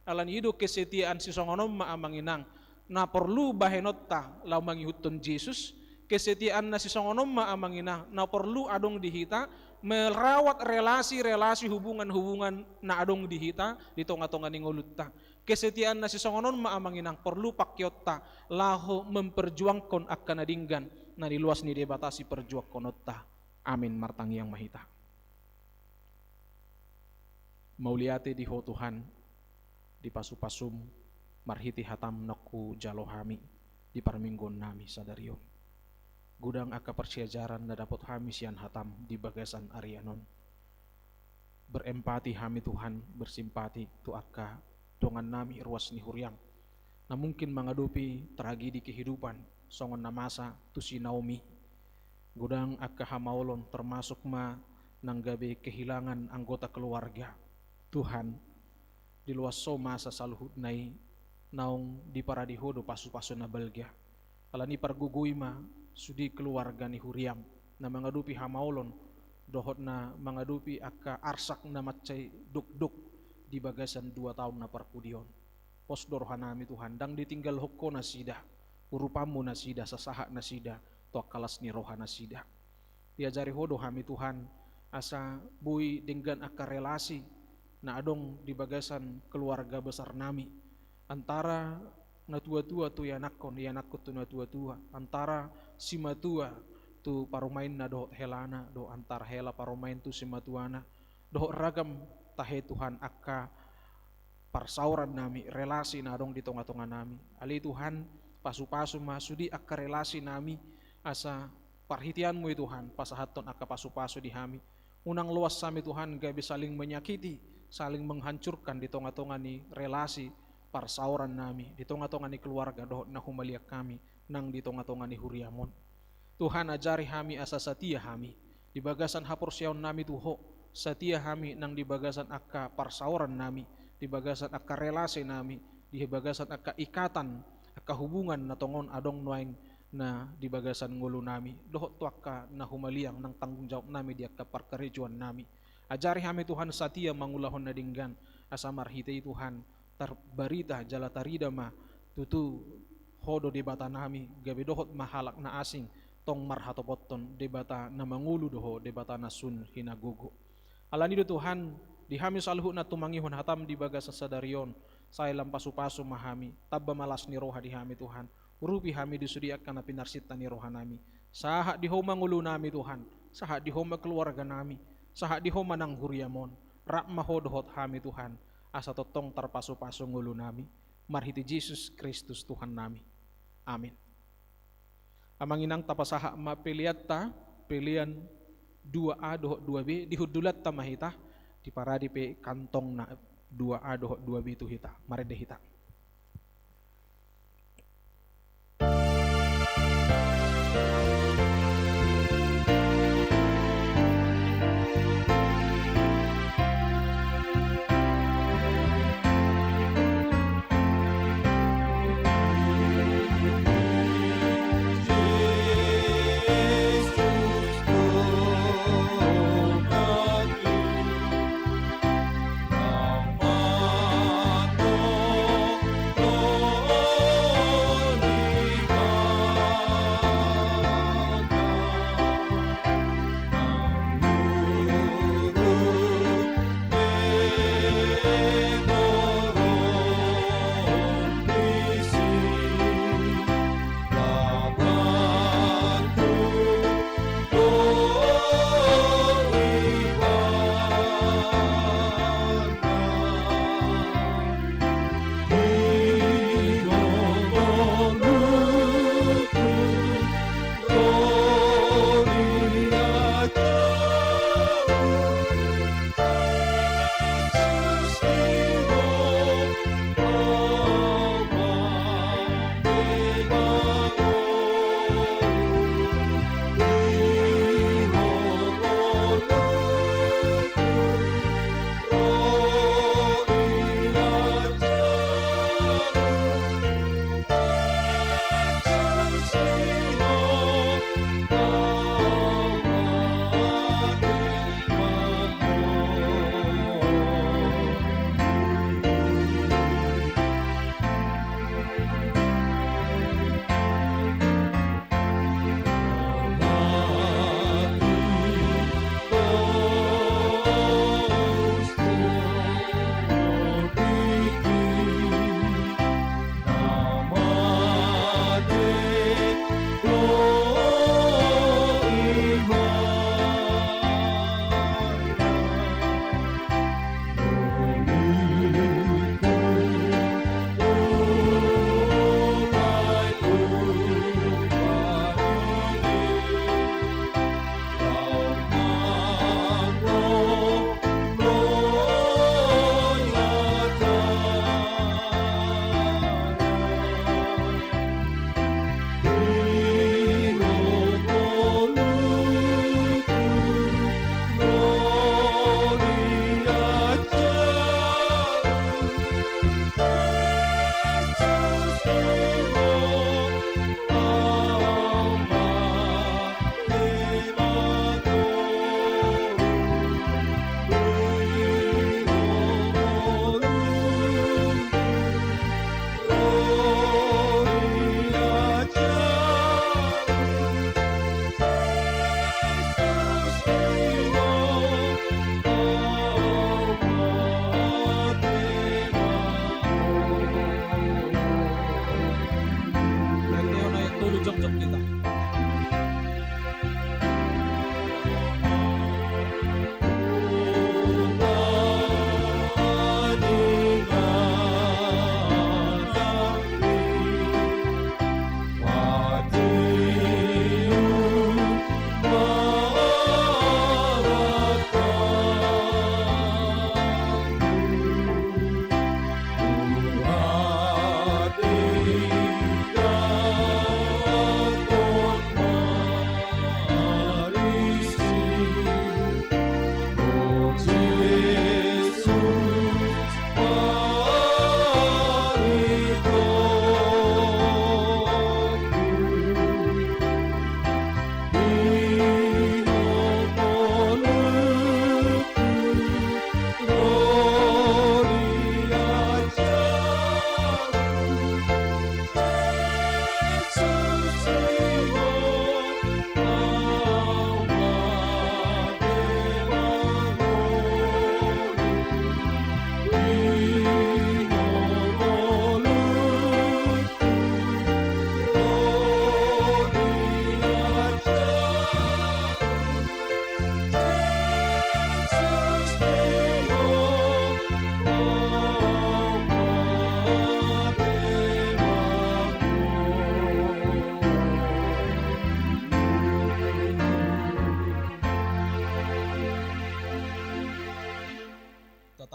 Alani i do kesetiaan sisongon on ma amang inang na porlu bahenonta laho mangihuthon Jesus. Kesetiaan na sisongon on ma amang inang na porlu adong di hita, merawat relasi-relasi, hubungan-hubungan na adong di hita di tongatonga ni ngolunta. Kesetiaan na sisongon on ma amang inang porlu pakeonta laho memperjuangkon angka na denggan na niloas ni Debata siperjuangkononta. Amin. Martangiang ma hita. Mauliate di Ho Tuhan, di pasupasum marhite hatam naung hujalo hami di parmingguon nami sadari on. Godang angka parsiajaran na dapot hami sian hatam di bagasan arian on. Berempati hami Tuhan, bersimpati tu angka dongan nami ruas ni huriam na mungkin mangadopi tragedi kehidupan songon na masa tu si Naomi. Godang angka hamaolon, termasuk ma nang gabe kehilangan anggota keluarga. Tuhan, diloas Ho masa saluhutna i, naung diparade Ho do pasupasu na balga. Alani i pargogoi ma sude keluarga ni huriam na mangadopi hamaolon dohot na mangadopi angka arsak na mansai dokdok di bagasan dua taon na parpudi on. Pos do roha nami Tuhan, ndang ditinggalhon Ho nasida, urupanmu nasida, sasahat nasida tu angka las ni roha nasida. Diajari Ho do hami Tuhan, asa boi denggan angka relasi na adong di bagasan keluarga besar nami, antara natuatua tu ianakkon, ianakkon tu natuatua, antara simatua tu parumaenna dohot helana, dohot antara hela parumaen tu simatuana, dohot ragam tahe Tuhan angka parsaoran nami, relasi na adong di tongatonga nami. Ale Tuhan, pasupasu ma sude angka relasi nami, asa parhiteanmu i Tuhan, pasahathon angka pasupasu di hami. Unang loas hami Tuhan gabe saling menyakiti, saling menghancurkan di tongatonga ni relasi parsaoran nami, di tonga-tonga ni keluarga dohot na humaliang hami nang di tonga-tonga ni huriam on. Tuhan, ajari hami asa satia hami di bagasan haporseaon nami tu Ho, satia hami nang di bagasan angka parsaoran nami, di bagasan angka relasi nami, di bagasan angka ikatan, angka hubungan na tongon adong nuaeng na di bagasan ngolu nami, dohot tu angka na humaliang nang tanggung jawab nami di angka parkarejoan nami. Ajari hami Tuhan satia mangulahon na denggan, asa marhite i Tuhan tarbarita jala tarida ma tutu Ho do Debata nami, gabe dohot ma halak na asing tong marhatopothon Debata na mangolu do Ho, Debata na sun hinagogo. Alani do Tuhan, di hami saluhutna tumangihon hatam di bagasan sadari on, sai lam pasu-pasu ma hami, tamba ma las ni roha di hami Tuhan, urupi hami di sude angka na pinarsinta ni roha nami, sahat di Ho ma ngolu nami Tuhan, sahat di Ho ma keluarga nami, sahat di Ho ma nang huriam on, rap ma Ho dohot hami Tuhan, asa tongtong tarpasu-pasu ngolu nami, marhite Jesus Kristus Tuhan nami. Amin. Amang inang, tapasahat ma peleanta, pelean dua A dohot dua B, di hundulanta ma hita, diparade pe kantongna dua A dohot dua B tu hita, marende hita.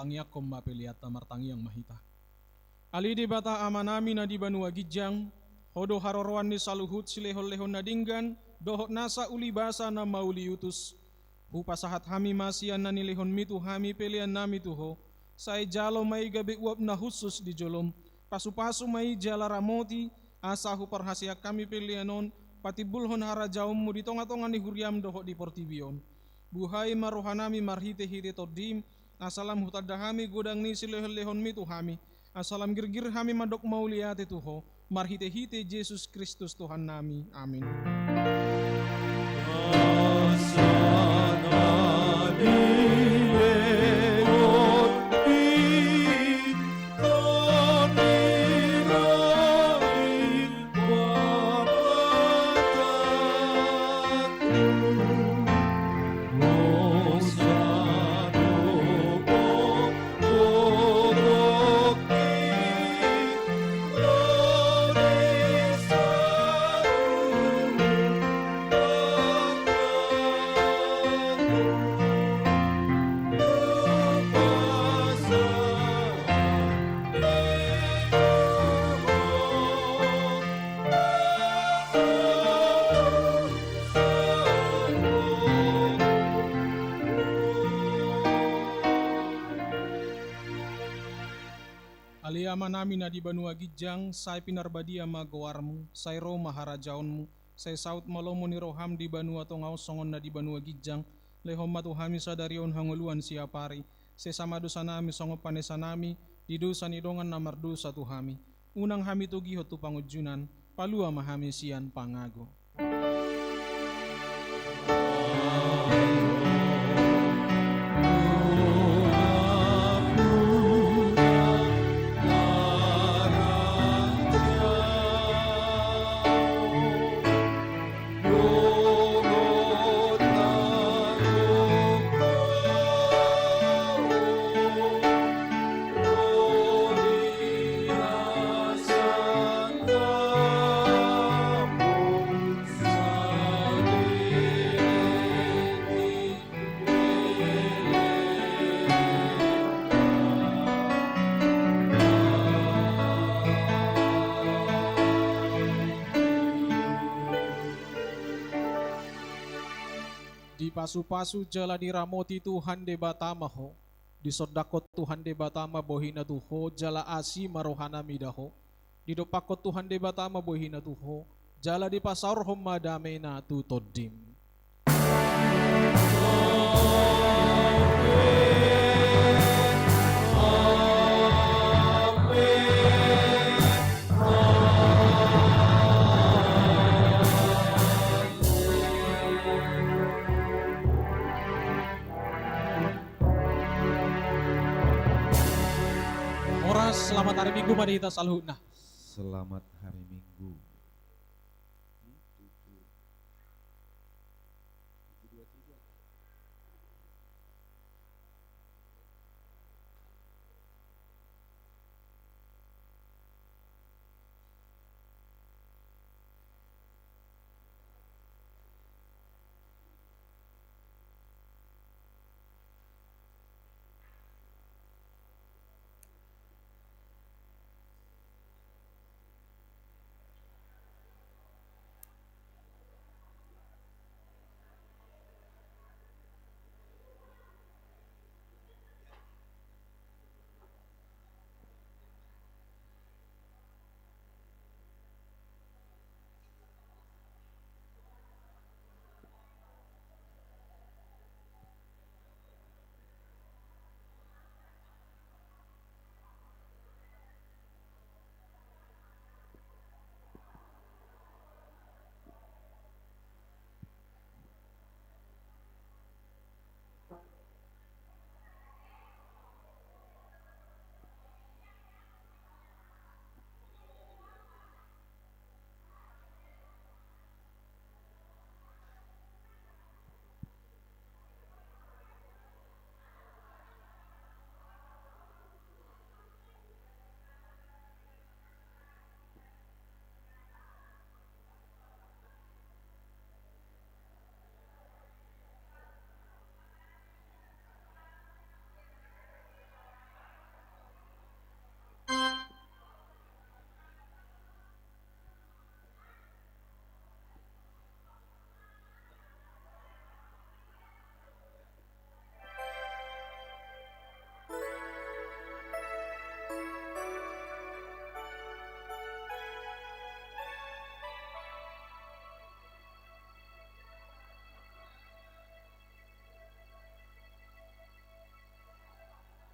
Tangiangkon ma peleanta, martangiang ma hita. Ale Debata Amanami na di banua ginjang, Ho do haroroan ni saluhut silehonlehon na denggan dohot nasa ulibasa na mauliutus. Hupasahat hami ma sian na nilehonMi tu hami peleannami tu Ho, sai jalo ma i gabe uap na hushus di jolom. Pasupasu ma i jala ramoti, asa huparhaseang hami pelean on patimbulhon harajaonMu di tongatonga ni huriaM dohot di portibi on. Buhai ma rohanami marhitehite TondiM, asa lam hutanda hami godang ni silehonlehonMi tu hami, asa lam girgir hami mandok mauliate tu Ho, marhitehite Jesus Kristus Tuhannami. Amin. Ale Amanami na di banua ginjang, sai pinarbadia ma goarMu, sai ro ma harajaonMu, sai saut ma lomo ni rohaM di banua tonga on songon na di banua ginjang. Lehon ma tu hami sadari on hangoluan siapari. Sesa ma dosanami songon panesanami di dosa ni dongan na mardosa tu hami. Unang hami togihon tu pangunjunan, palua ma hami sian pangago. Dipasupasu jala diramoti Tuhan Debata ma ho. Disondangkon Tuhan Debata ma bohiNa tu ho, jala asi ma rohaNa mida ho. Didompakkon Tuhan Debata ma bohiNa tu ho, jala dipasaorhon ma dameNa tu tondim. Horas, selamat hari Minggu ma di hita saluhutna. Selamat hari Minggu.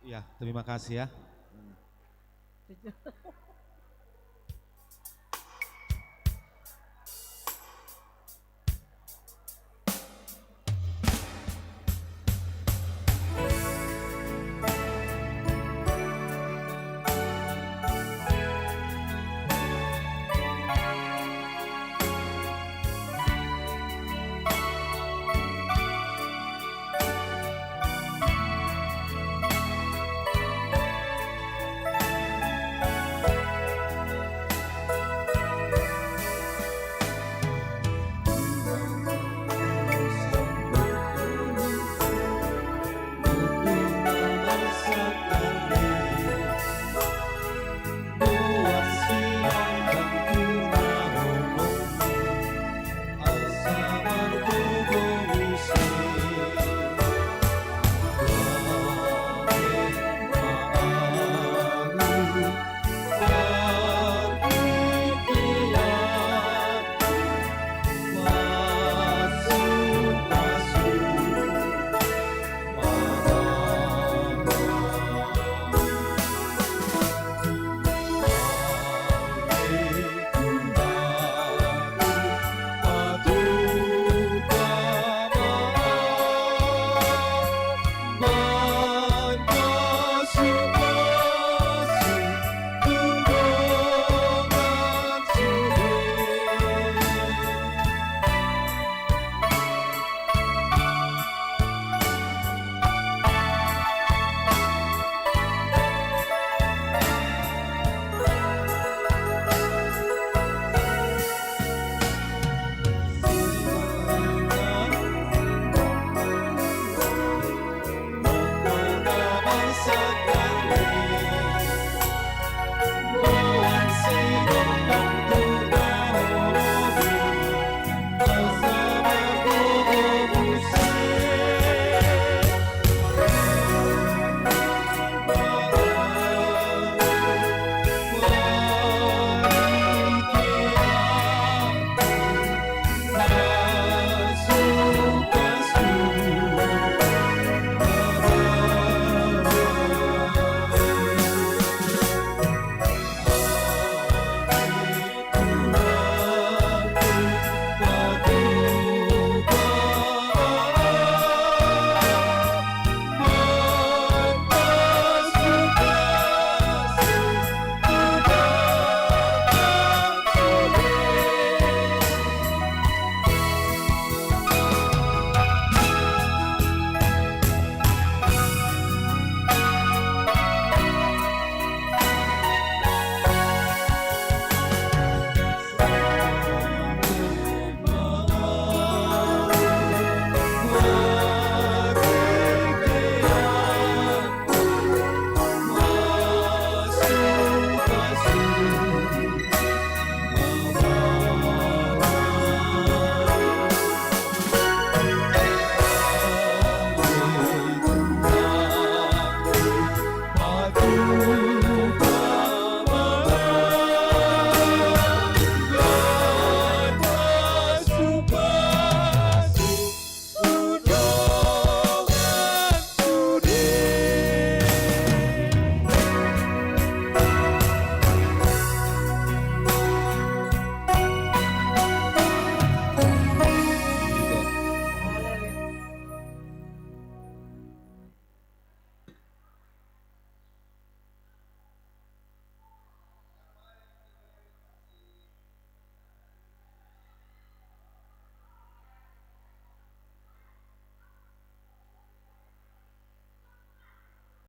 Ya, terima kasih ya.